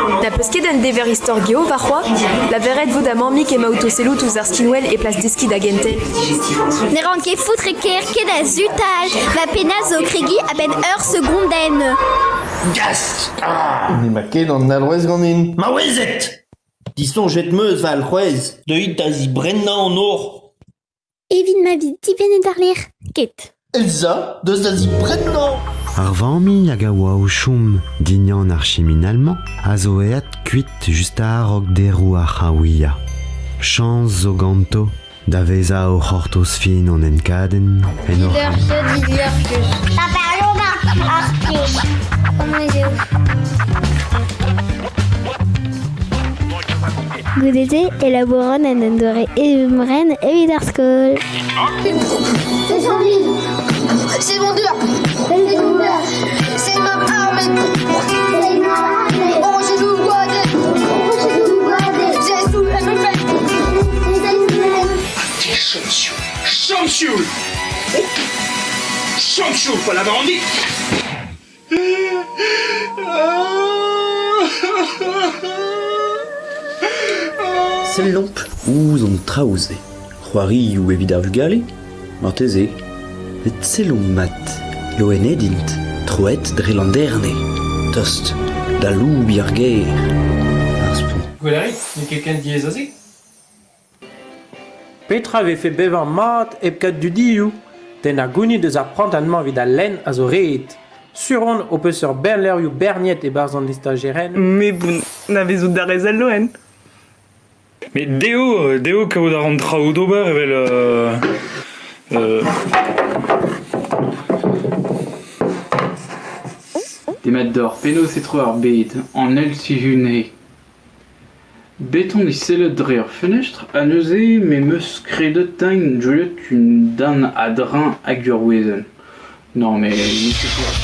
Na peus ket un dever istor geo warc'hoazh? Lavaret vo da mammig emaout o sellout ouzh ar skinwel e plas deskiñ da gentel.
Ne ran ket foutre ker ket a zutal. Ma pennañ zo kregiñ a-benn ur segondenn.
Gast! N'emañ ket an alc'hwez ganin. Maouezed! Disoñjet 'm eus va alc'hwez. Deuit da zibrennañ an nor.
Evit ma vi dibennet war-lerc'h, ket.
Elsa, deus da zibrennañ.
Ar familh hag a oa o chom dindan ar chiminal-mañ a zo aet kuit just a-raok deroù ar c'haouiañ. Chañs zo ganto da vezañ o c'hortoz fin an enkadenn en hor
Goude-se e labouran en un doare emren evit ar skol. C'est son lit.
C'est mon dur. C'est mon dur. C'est ma arme. C'est ma arme. Oh, je nous vois des. Je nous vois des. J'ai sous la
Chom sioul Chom sioul Chom sioul pa lavaran dit
Sellomp ouzh an traoù-se. C'hoarioù evit ar vugale ? Marteze. Met sellomp mat, loened int, troet dre Landerne, tost d'aloubiñ ar gêr. Ar spont.
Gwell a rit, n'eo ket ken diaes ha se. Petra e vefe bevañ mat hep kaout dudioù? Tennañ gounid eus ar prantad-mañ evit al lenn a zo ret. Sur on ho peus ur bern levrioù berniet e-barzh an estajerenn.
Me boun, na vezout da rez al loen.
Met dezho, dezho kaout a ran traoù d'ober evel
Demat deoc'h, penaos e tro ar bed, an eil sizhun eo. Bet on e sellet dre ur fenestr ha neuze me 'm eus kredet din gwelet un den a-dreñv hag ur wezenn. Non mais n'eo ket gwir.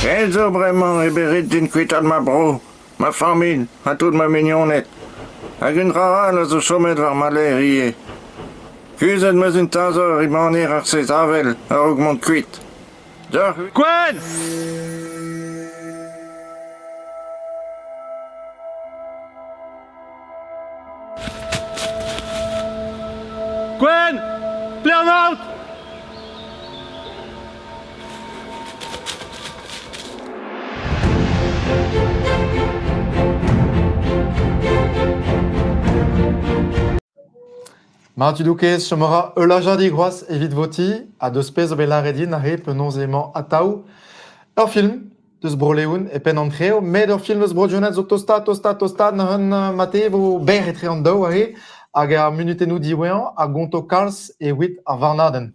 Pell zo bremañ eo bet ret din kuitaat ma bro, ma familh ha tout ma mignoned. Hag un dra all a zo chomet war ma lerc'h ivez. Kuzhet 'm eus un teñzor e maner ar sez avel a-raok mont kuit. Deoc'h
Gwenn ! Gwenn ! Pelec'h emaout ?
Ma tudoù kaezh, chom a ra ul lajadig c'hoazh evit votiñ ha deus pezh zo bet lâret din aze penaos emañ atav ur film deus Bro-Leon e penn an trev, met ur film eus Bro-Gwened zo tostañ, tostañ, tostañ neuze mate e vo berr etre an daou aze hag ar munutennoù diwezhañ a gonto kalz evit ar varnadenn.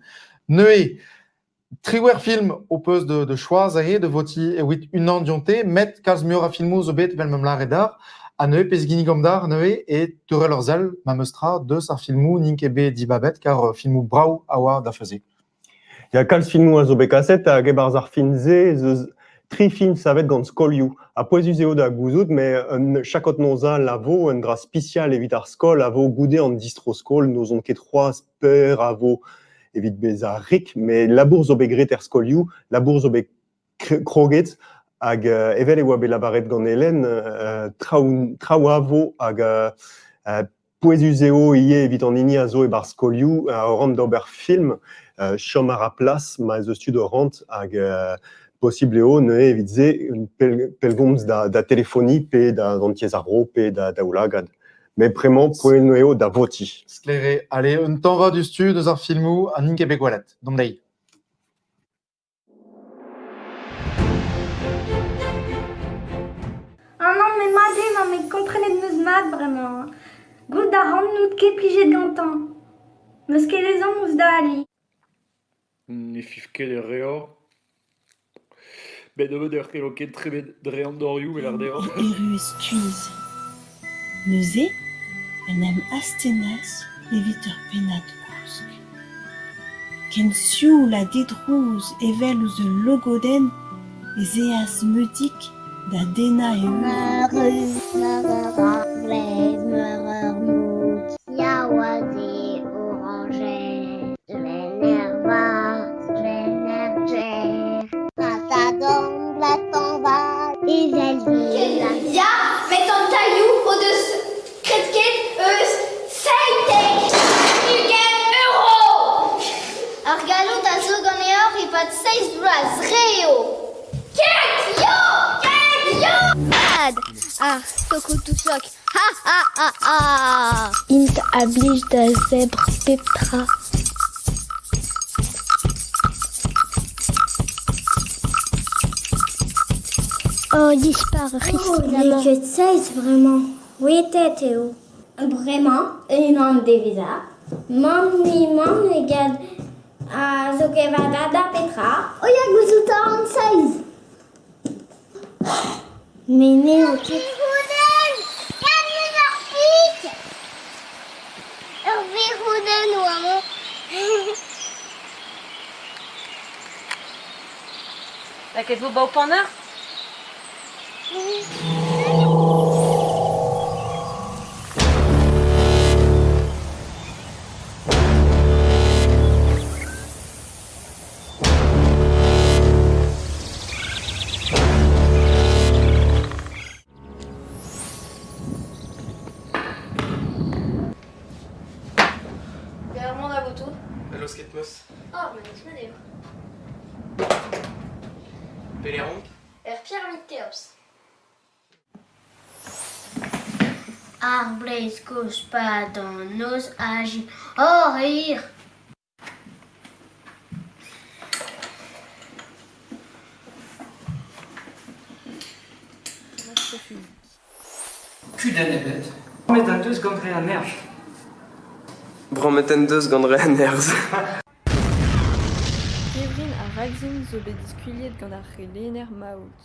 Neuze, triwec'h film ho peus da choaz aze da votiñ evit unan dionte, met kalz muioc'h a filmoù zo bet evel ma 'm lâret deoc'h. Ha neuze pezh ginnigomp deoc'h neuze e teurel ur sell memes tra deus ar filmoù n'int ket bet dibabet kar filmoù brav a oa da feuziñ.
Ya, kalz filmoù a zo bet kaset hag e-barzh ar film-se ez eus tri film savet gant skolioù. Ha pouezus eo da gouzout, met un chakod-noz all a vo, un dra spesial evit ar skol a vo goude an distro-skol. N'ouzon ket c'hoazh peur a vo evit bezañ rik, met labour zo bet graet er skolioù, labour zo bet kroget hag evel e oa bet lavaret gant Hélène, traoù, traoù a vo hag pouezus eo ivez evit an hini a zo e-barzh skolioù a ran d'ober film, chom a ra plas ma ez eus tud o rant hag posibl eo neuze evit se pellgomz da, da telefoniñ pe da an tiez ar vro pe da daoulagad. Met bremañ poent eo da votiñ.
Sklaer eo. Allez, un tañva diouzhtu deus ar filmoù ha n'int ket bet gwelet. Dom dezhi.
Ah non, mais mat eo, non, mais komprenet 'm eus mat bremañ. Gouzout a ran n'out ket plijet gantañ. N'eus ket ezhomm ouzh da ali.
Ne fiv ket e reor. Bet eo ur c'hello ket tremen dre an dorioù evel ar dezhañ.
Erru skuizh. Neuze en em astennas evit ur pennad kousk. Ken sioul ha didrouz evel ouzh ul logodenn ez eas Meudig da dennañ e
Ya, met an tailhoù o deus kresket eus 97 euro! Ar galloud a zo ganeoc'h e-pad seizh vloaz, re eo! Ket yo! Ket yo! Mad ar sokoù-tousok, ha ha ha ha! Int a blij da zebriñ pep tra. Oh, dispar N'eo ket seizh bremañ, bouetet eo. Bremañ, unan devezhañ, mamm mui mamm eget a zo kevadadañ petra. O ya, gouzout a ran seizh. Met n'eo ket. Viroudenn! Gant ar pik! Ur viroudenn oa amañ.
Lakaet 'vo 'ba ho paner?
Bermond a voto.
Laosket 'meus.
Oh, ma n'eus mat eo.
Pelec'h on?
Er Pyramid Keops.
Ar bleiz kozh 'pad an noz a ji Oh, hir!
Kudenn ebet. Met en deus gant re a nerzh.
Brammet en deus gant re a nerzh.
Kevrin ar raksin zo bet diskuliet gant ar c'helenner Maout.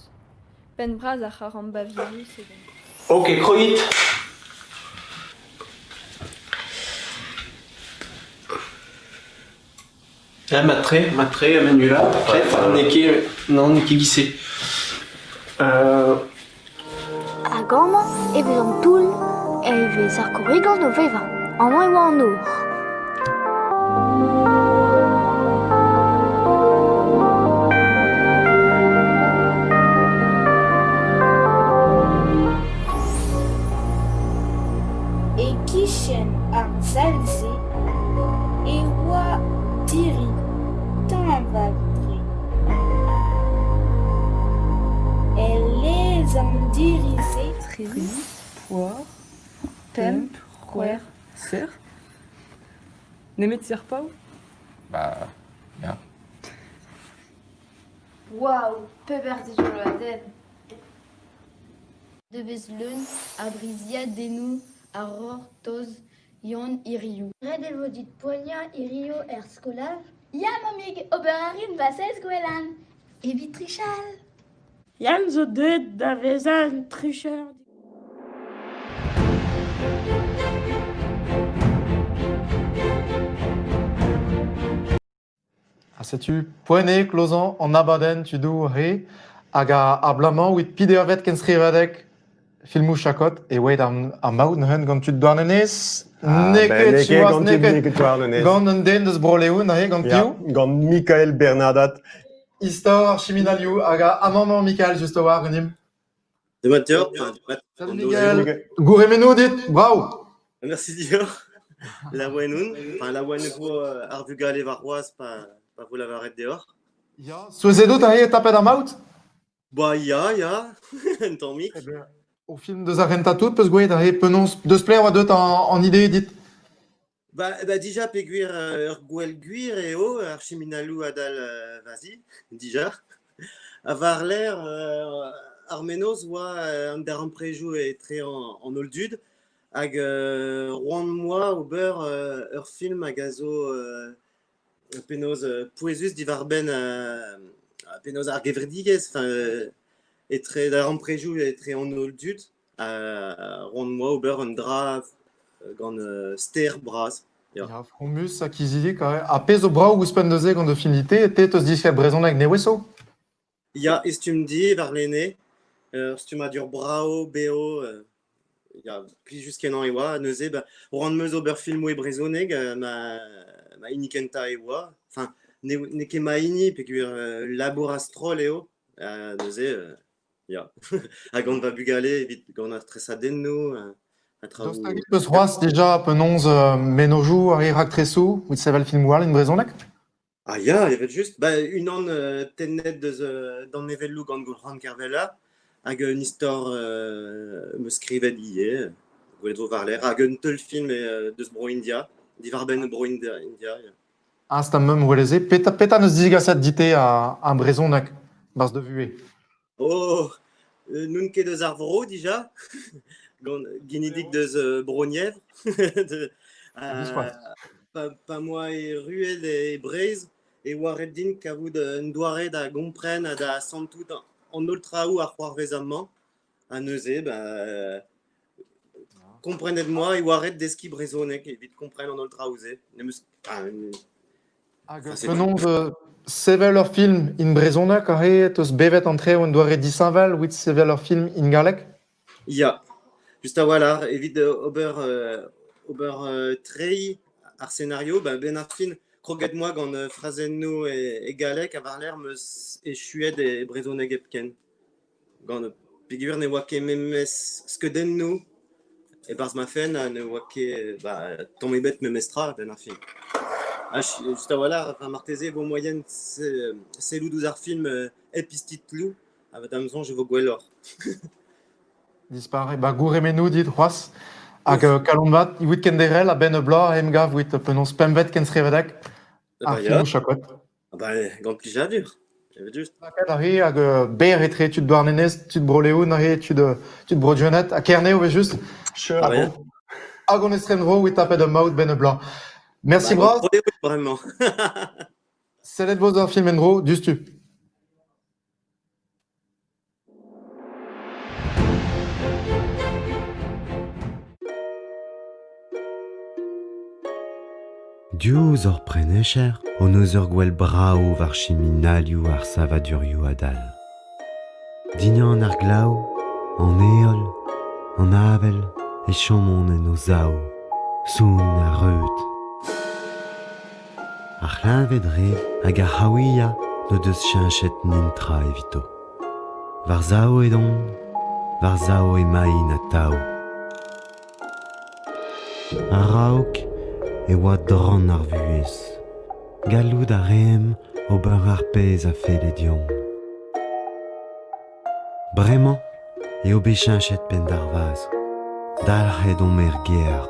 Penn bras ar c'harambavioù seven.
Ok, krogit. Ah, mat-tre, mat-tre, Manuela. Prêt N'eo ket, non, n'eo ket giz-se.
Hag amañ e vez an toull e vez ar korrigan o vevañ. Amañ e oa an nor.
E-kichen ar sal-se e oa diri teñval-tre. El lez an diri-se.
Tri, poar, pemp, c'hwec'h, serr. Nemet serpaoù?
Bah, ya.
Waou, pebezh dizoloadenn!
Devezh leun a briziadennoù a c'hortoz Yann hiziv. Ret e vo dit poaniañ hiziv er skolaj ?
Ya, mammig, ober a rin va seizh gwellañ. Evit trichal.
Yann zo deuet da vezañ un tricher.
Ha setu poent eo klozañ an abadenn tudoù re hag abalamour evit pideurvet kenstrivadeg filmoù Chakot e oa ar maout neuze gant tud Douarnenez.
Ah,
N'eo
ben,
ket
n'eo ket
siwazh,
gant
n'eo
tud
ket
n'eo ket Douarnenez.
gant un den deus Bro-Leon neuze, gant
Ya,
piv?
gant Mikael Bernadat.
Istor ar chiminalioù hag amañ emañ Mikael just a-walc'h ganimp.
Demat deoc'h, enfin, demat
Salut
an daou
Mikael. Gourhemennoù dit, brav.
Merci deoc'h. Laouen on. Enfin, laouen e vo ar vugale warc'hoazh pa, pa vo lavaret deoc'h.
Ya, souezhet out aze tapet ar maout?
Bah ya, ya, un tammig.
Eh ben, o film deus ar rentañ tout peus gwelet aze penaos deus pelec'h oa deuet an, an ide dit?
Bah, bah dija peogwir ur gwall gwir eo ar chiminaloù adal va zi, dija. Ha war-lerc'h ar mennozh oa an darempredoù etre an holl dud hag c'hoant 'm boa ober ur film hag a zo penaos pouezus diwar-benn penaos ar gevredigezh, enfin etre darempredoù etre an holl dud. C'hoant 'm boa ober un dra gant ster bras.
Ya, fromus ha kizidik. Ha pezh zo brav ouzhpenn neuze gant da film-te, te 'teus disket brezhoneg nevez zo?
Ya, e stumm-di warlene, ur stummadur brav, bev, ya, plijus-kenañ e oa. Neuze, ba, c'hoant 'm eus ober filmoù e brezhoneg, ma, ma hini kentañ e oa. Enfin, n'eo ket ma hini peogwir labour a-stroll eo. Neuze, Ya. Ha gant va bugale evit gant ar tresadennoù ha traoù.
Daoust hag ez eus c'hoazh dija penaos mennozhioù ar re raktresoù evit sevel filmoù all en brezhoneg?
Ah ya, evel-just. Ba, unan tennet deus danevelloù gant Goulc'han Kervella hag un istor 'm eus skrivet ivez, gwelet 'vo war-lerc'h, hag un teulfilm deus Bro-India, diwar-benn Bro-India, India, ya.
Hast ha meump gwelet-se. Petra, petra 'neus digaset dit-te ar brezhoneg 'barzh da vuhez?
Oh, n'on ket eus ar vro dija, gant ginidik deus Bro-Nièvre.
Biskoazh.
Pa, pa 'moa erruet e Breizh e oa ret din kavout un doare da gompren ha da santout an holl traoù a c'hoarvez amañ. Ha neuze, ba, komprenet 'moa e oa ret deskiñ brezhoneg evit kompren an holl traoù-se. N'em eus
Hag penaos sevel ur film in brezhoneg aze 'teus bevet an traoù en doare disheñvel evit sevel ur film in galleg?
Ya, just a-walc'h evit ober ober treiñ ar senario, ba 'benn ar fin kroget 'moa gant frazennoù e galleg ha war-lerc'h 'm eus echuet e brezhoneg hepken. Gant peogwir ne oa ket memes skeudennoù e-barzh ma fenn ha ne oa ket ba, tamm ebet memestra a-benn ar fin. Ha just a-walc'h enfin, marteze e vo moaien sellout ouzh ar film hep istitloù ha da'm soñj e vo gwelloc'h.
Dispar eo. Ba gourhemennoù dit c'hoazh. Hag kalon vat, evit kenderc'hel a-benn ur bloaz emgav evit penaos pempvet kenstrivadeg ar filmoù chakod.
Ah bah, gant plijadur, evel-just.
Lakaat a ri hag berr etre tud Douarnenez, tud Bro-Leon aze, tud, tud Bro-Gwened ha Kernev evel-just.
Sure.
Hag on, hag on estrenvro evit tapet ur maout 'benn ur bloaz. Merci
Bah,
bras.
gant Bro-Leon bremañ.
Sellet 'vo ur film en-dro diouzhtu.
Diouzh hor prenecher hon eus ur gwel brav war chiminalioù ar savadurioù adal. Dindan ar glav, an heol, an avel e chomont en o sav, sounn ha reut. Ar c'hleñved-red hag ar c'haouiañ n'o deus cheñchet netra evito. War-sav edont, war-sav emaint atav. A-raok e oa drant ar vuhez. Gallout a raemp ober ar pezh a felle deomp. Bremañ eo bet cheñchet penn d'ar vazh. Dalc'het omp er gêr.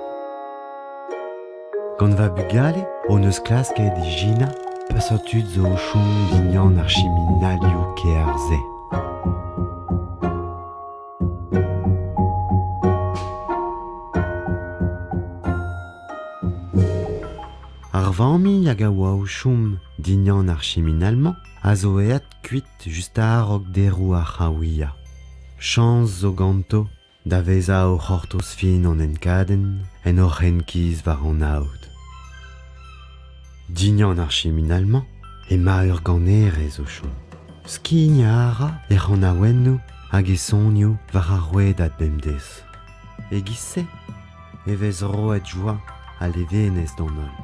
Gant va bugale hon eus klasket ijinañ peseurt tud zo o chom dindan ar chiminalioù kêr-se. Ar familh hag a oa o chom dindan ar chiminal-mañ a zo aet kuit just a-raok deroù ar c'haouiañ. Chañs zo ganto da vezañ o c'hortoz fin an enkadenn en o c'henkiz war an aod. Dindan ar chiminal-mañ emañ ur ganerez o chom. Skignañ a ra he c'hanaouennoù hag he sonioù war ar rouedad bemdez. E-giz-se e vez roet joa ha levenez d'an holl.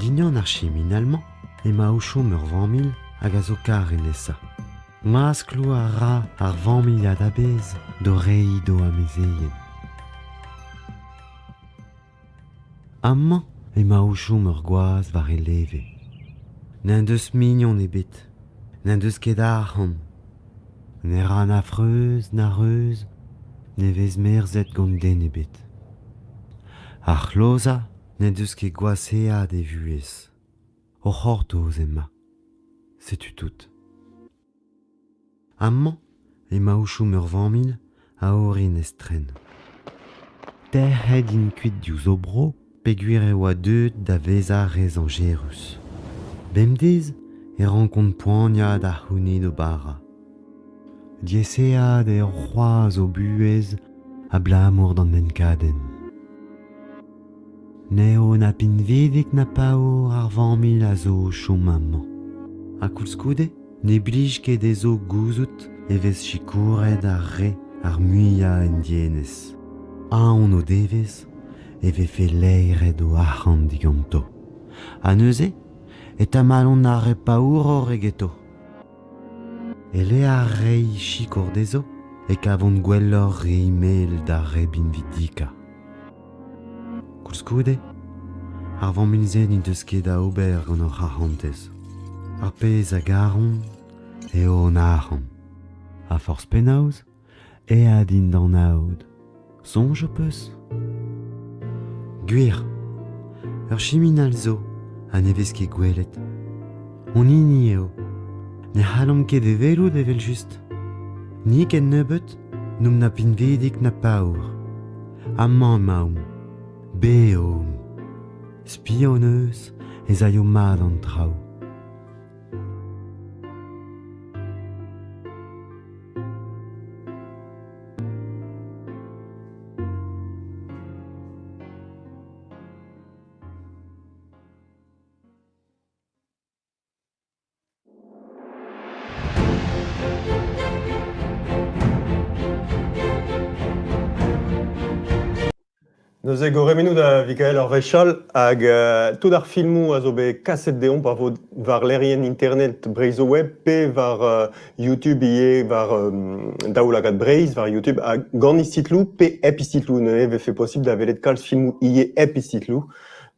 Dindan ar chiminal-mañ emañ o chom ur familh hag a zo kar e nesañ. Maskloù a ra ar familhad a-bezh d'o reiñ d'o amezeien. Amañ emañ o chom ur gwaz war e leve. N'en deus mignon ebet, n'en deus ket arc'hant. Ne ra na freuz na reuz, ne vez merzet gant den ebet. Ar c'hlozañ n'en deus ket gwashaet e vuhez. O c'hortoz emañ. Setu tout. Amañ emañ o chom ur familh a orin estren. Tec'het int kuit diouzh o bro peogwir e oa deuet da vezañ re zañjerus. Bemdez e rankont poaniañ da c'hounit o bara. Diaesaet eo c'hoazh o buhez abalamour d'an enkadenn. N'eo na pinvidik na paour ar familh a zo o chom amañ. Ha koulskoude ne blij ket dezho gouzout e vez sikouret ar re ar muiañ en dienez. Aon o devez e vefe laeret o arc'hant diganto. Ha neuze e tamallont ar re paouroc'h egeto. E-lec'h reiñ sikour dezho e kavont gwelloc'h reiñ mel d'ar re binvidikañ. Koulskoude, ar vamm-se n'he deus ket da ober gant hor c'harantez. Ar pezh a garomp eo hon arc'hant. Ha forzh penaos aet int d'an aod. Soñj ho peus ? Gwir, ur chiminal zo ha ne vez ket gwelet. Hon hini eo. Ne c'hallomp ket e welout evel-just. Ni kennebeut n'omp na pinvidik na paour. Amañ emaomp. Bev omp. Spi hon eus ez aio mat an traoù.
Neuze gourc'hemennoù da Vikael ur wech all hag tout ar filmoù a zo bet kaset deomp a vo war lec'hienn internet Breizhoweb pe war YouTube ivez war Daoulagad Breizh war YouTube ha gant istitloù pe hep istitloù neuze e vefe posibl da welet kalz filmoù ivez hep istitloù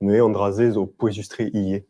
neuze an dra-se zo pouezus-tre ivez.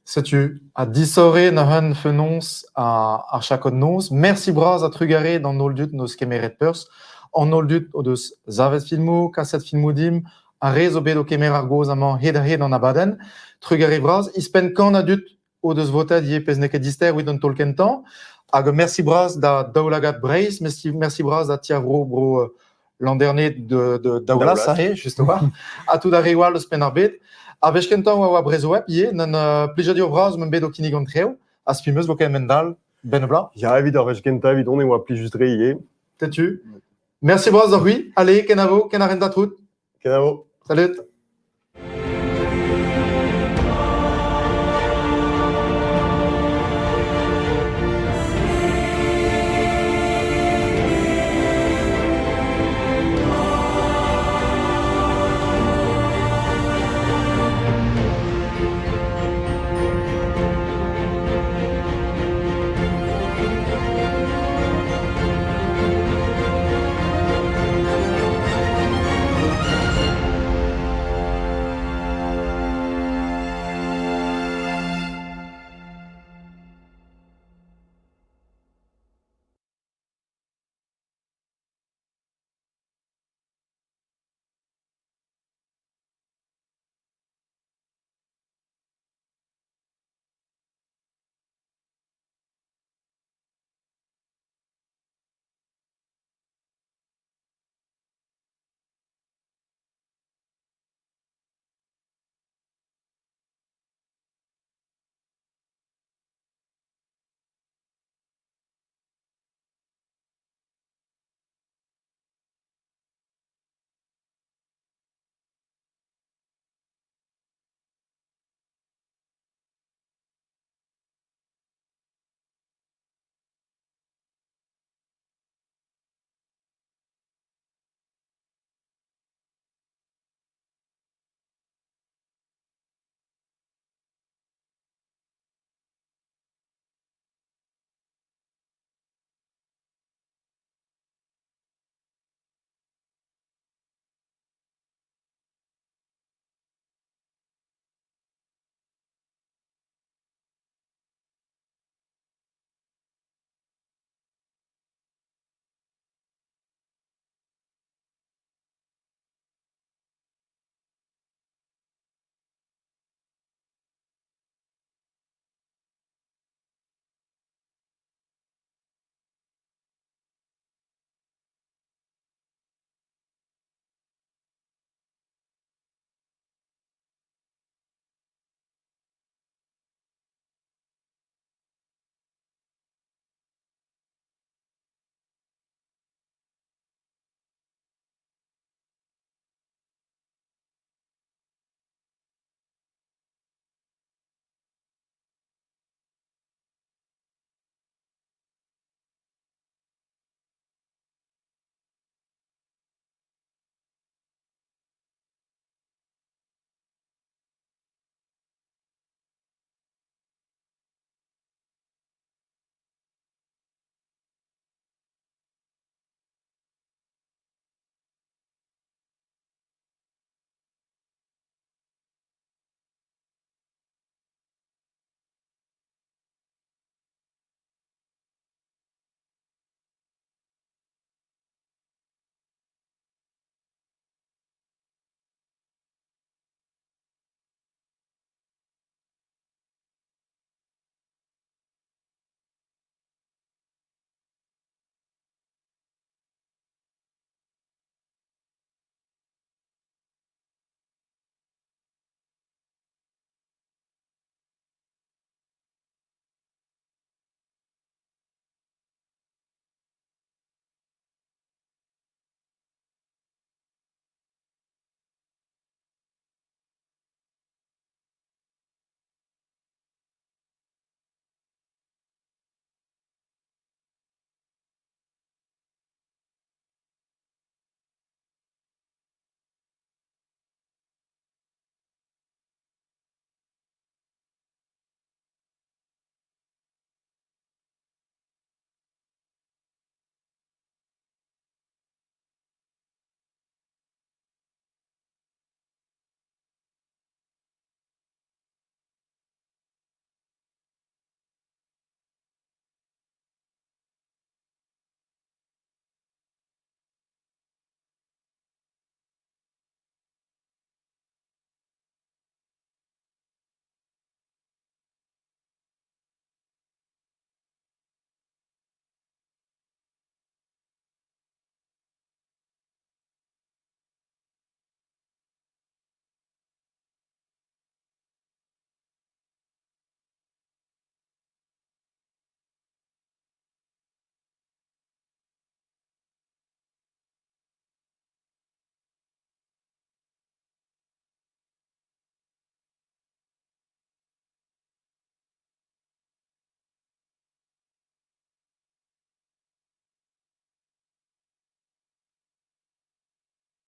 Setu, ha disoc'h neuze fenoz ar chakod noz. Mersi bras ha trugarez d'an holl dud 'neus kemeret perzh. An holl dud o deus savet filmoù, kaset filmoù dimp, ar re zo bet o kemer ar gaoz amañ hed-ha-hed an abadenn. Trugarez bras. Ouzhpenn kant a dud o deus votet ivez pezh n'eo ket dister evit an taol kentañ. Hag mersi bras da Daoulagad Breizh, mersi, mersi bras da Ti ar Vro Bro Landerne de, de Daoulas, aze, just a-walc'h, ha tout ar reoù all eus Penn-ar-Bed. Ar wech kentañ oa war Brezhoweb ivez, n'en plijadur bras m'em bet o kinnig an trev, ha spi 'meus vo kement-all benn bloaz.
Ya, evit ar wech kentañ evidon e oa plijus-tre ivez.
Setu. Merci bras deoc'h-c'hwi. Allez, kenavo, ken ar rentañ-trout.
Kenavo.
Salut.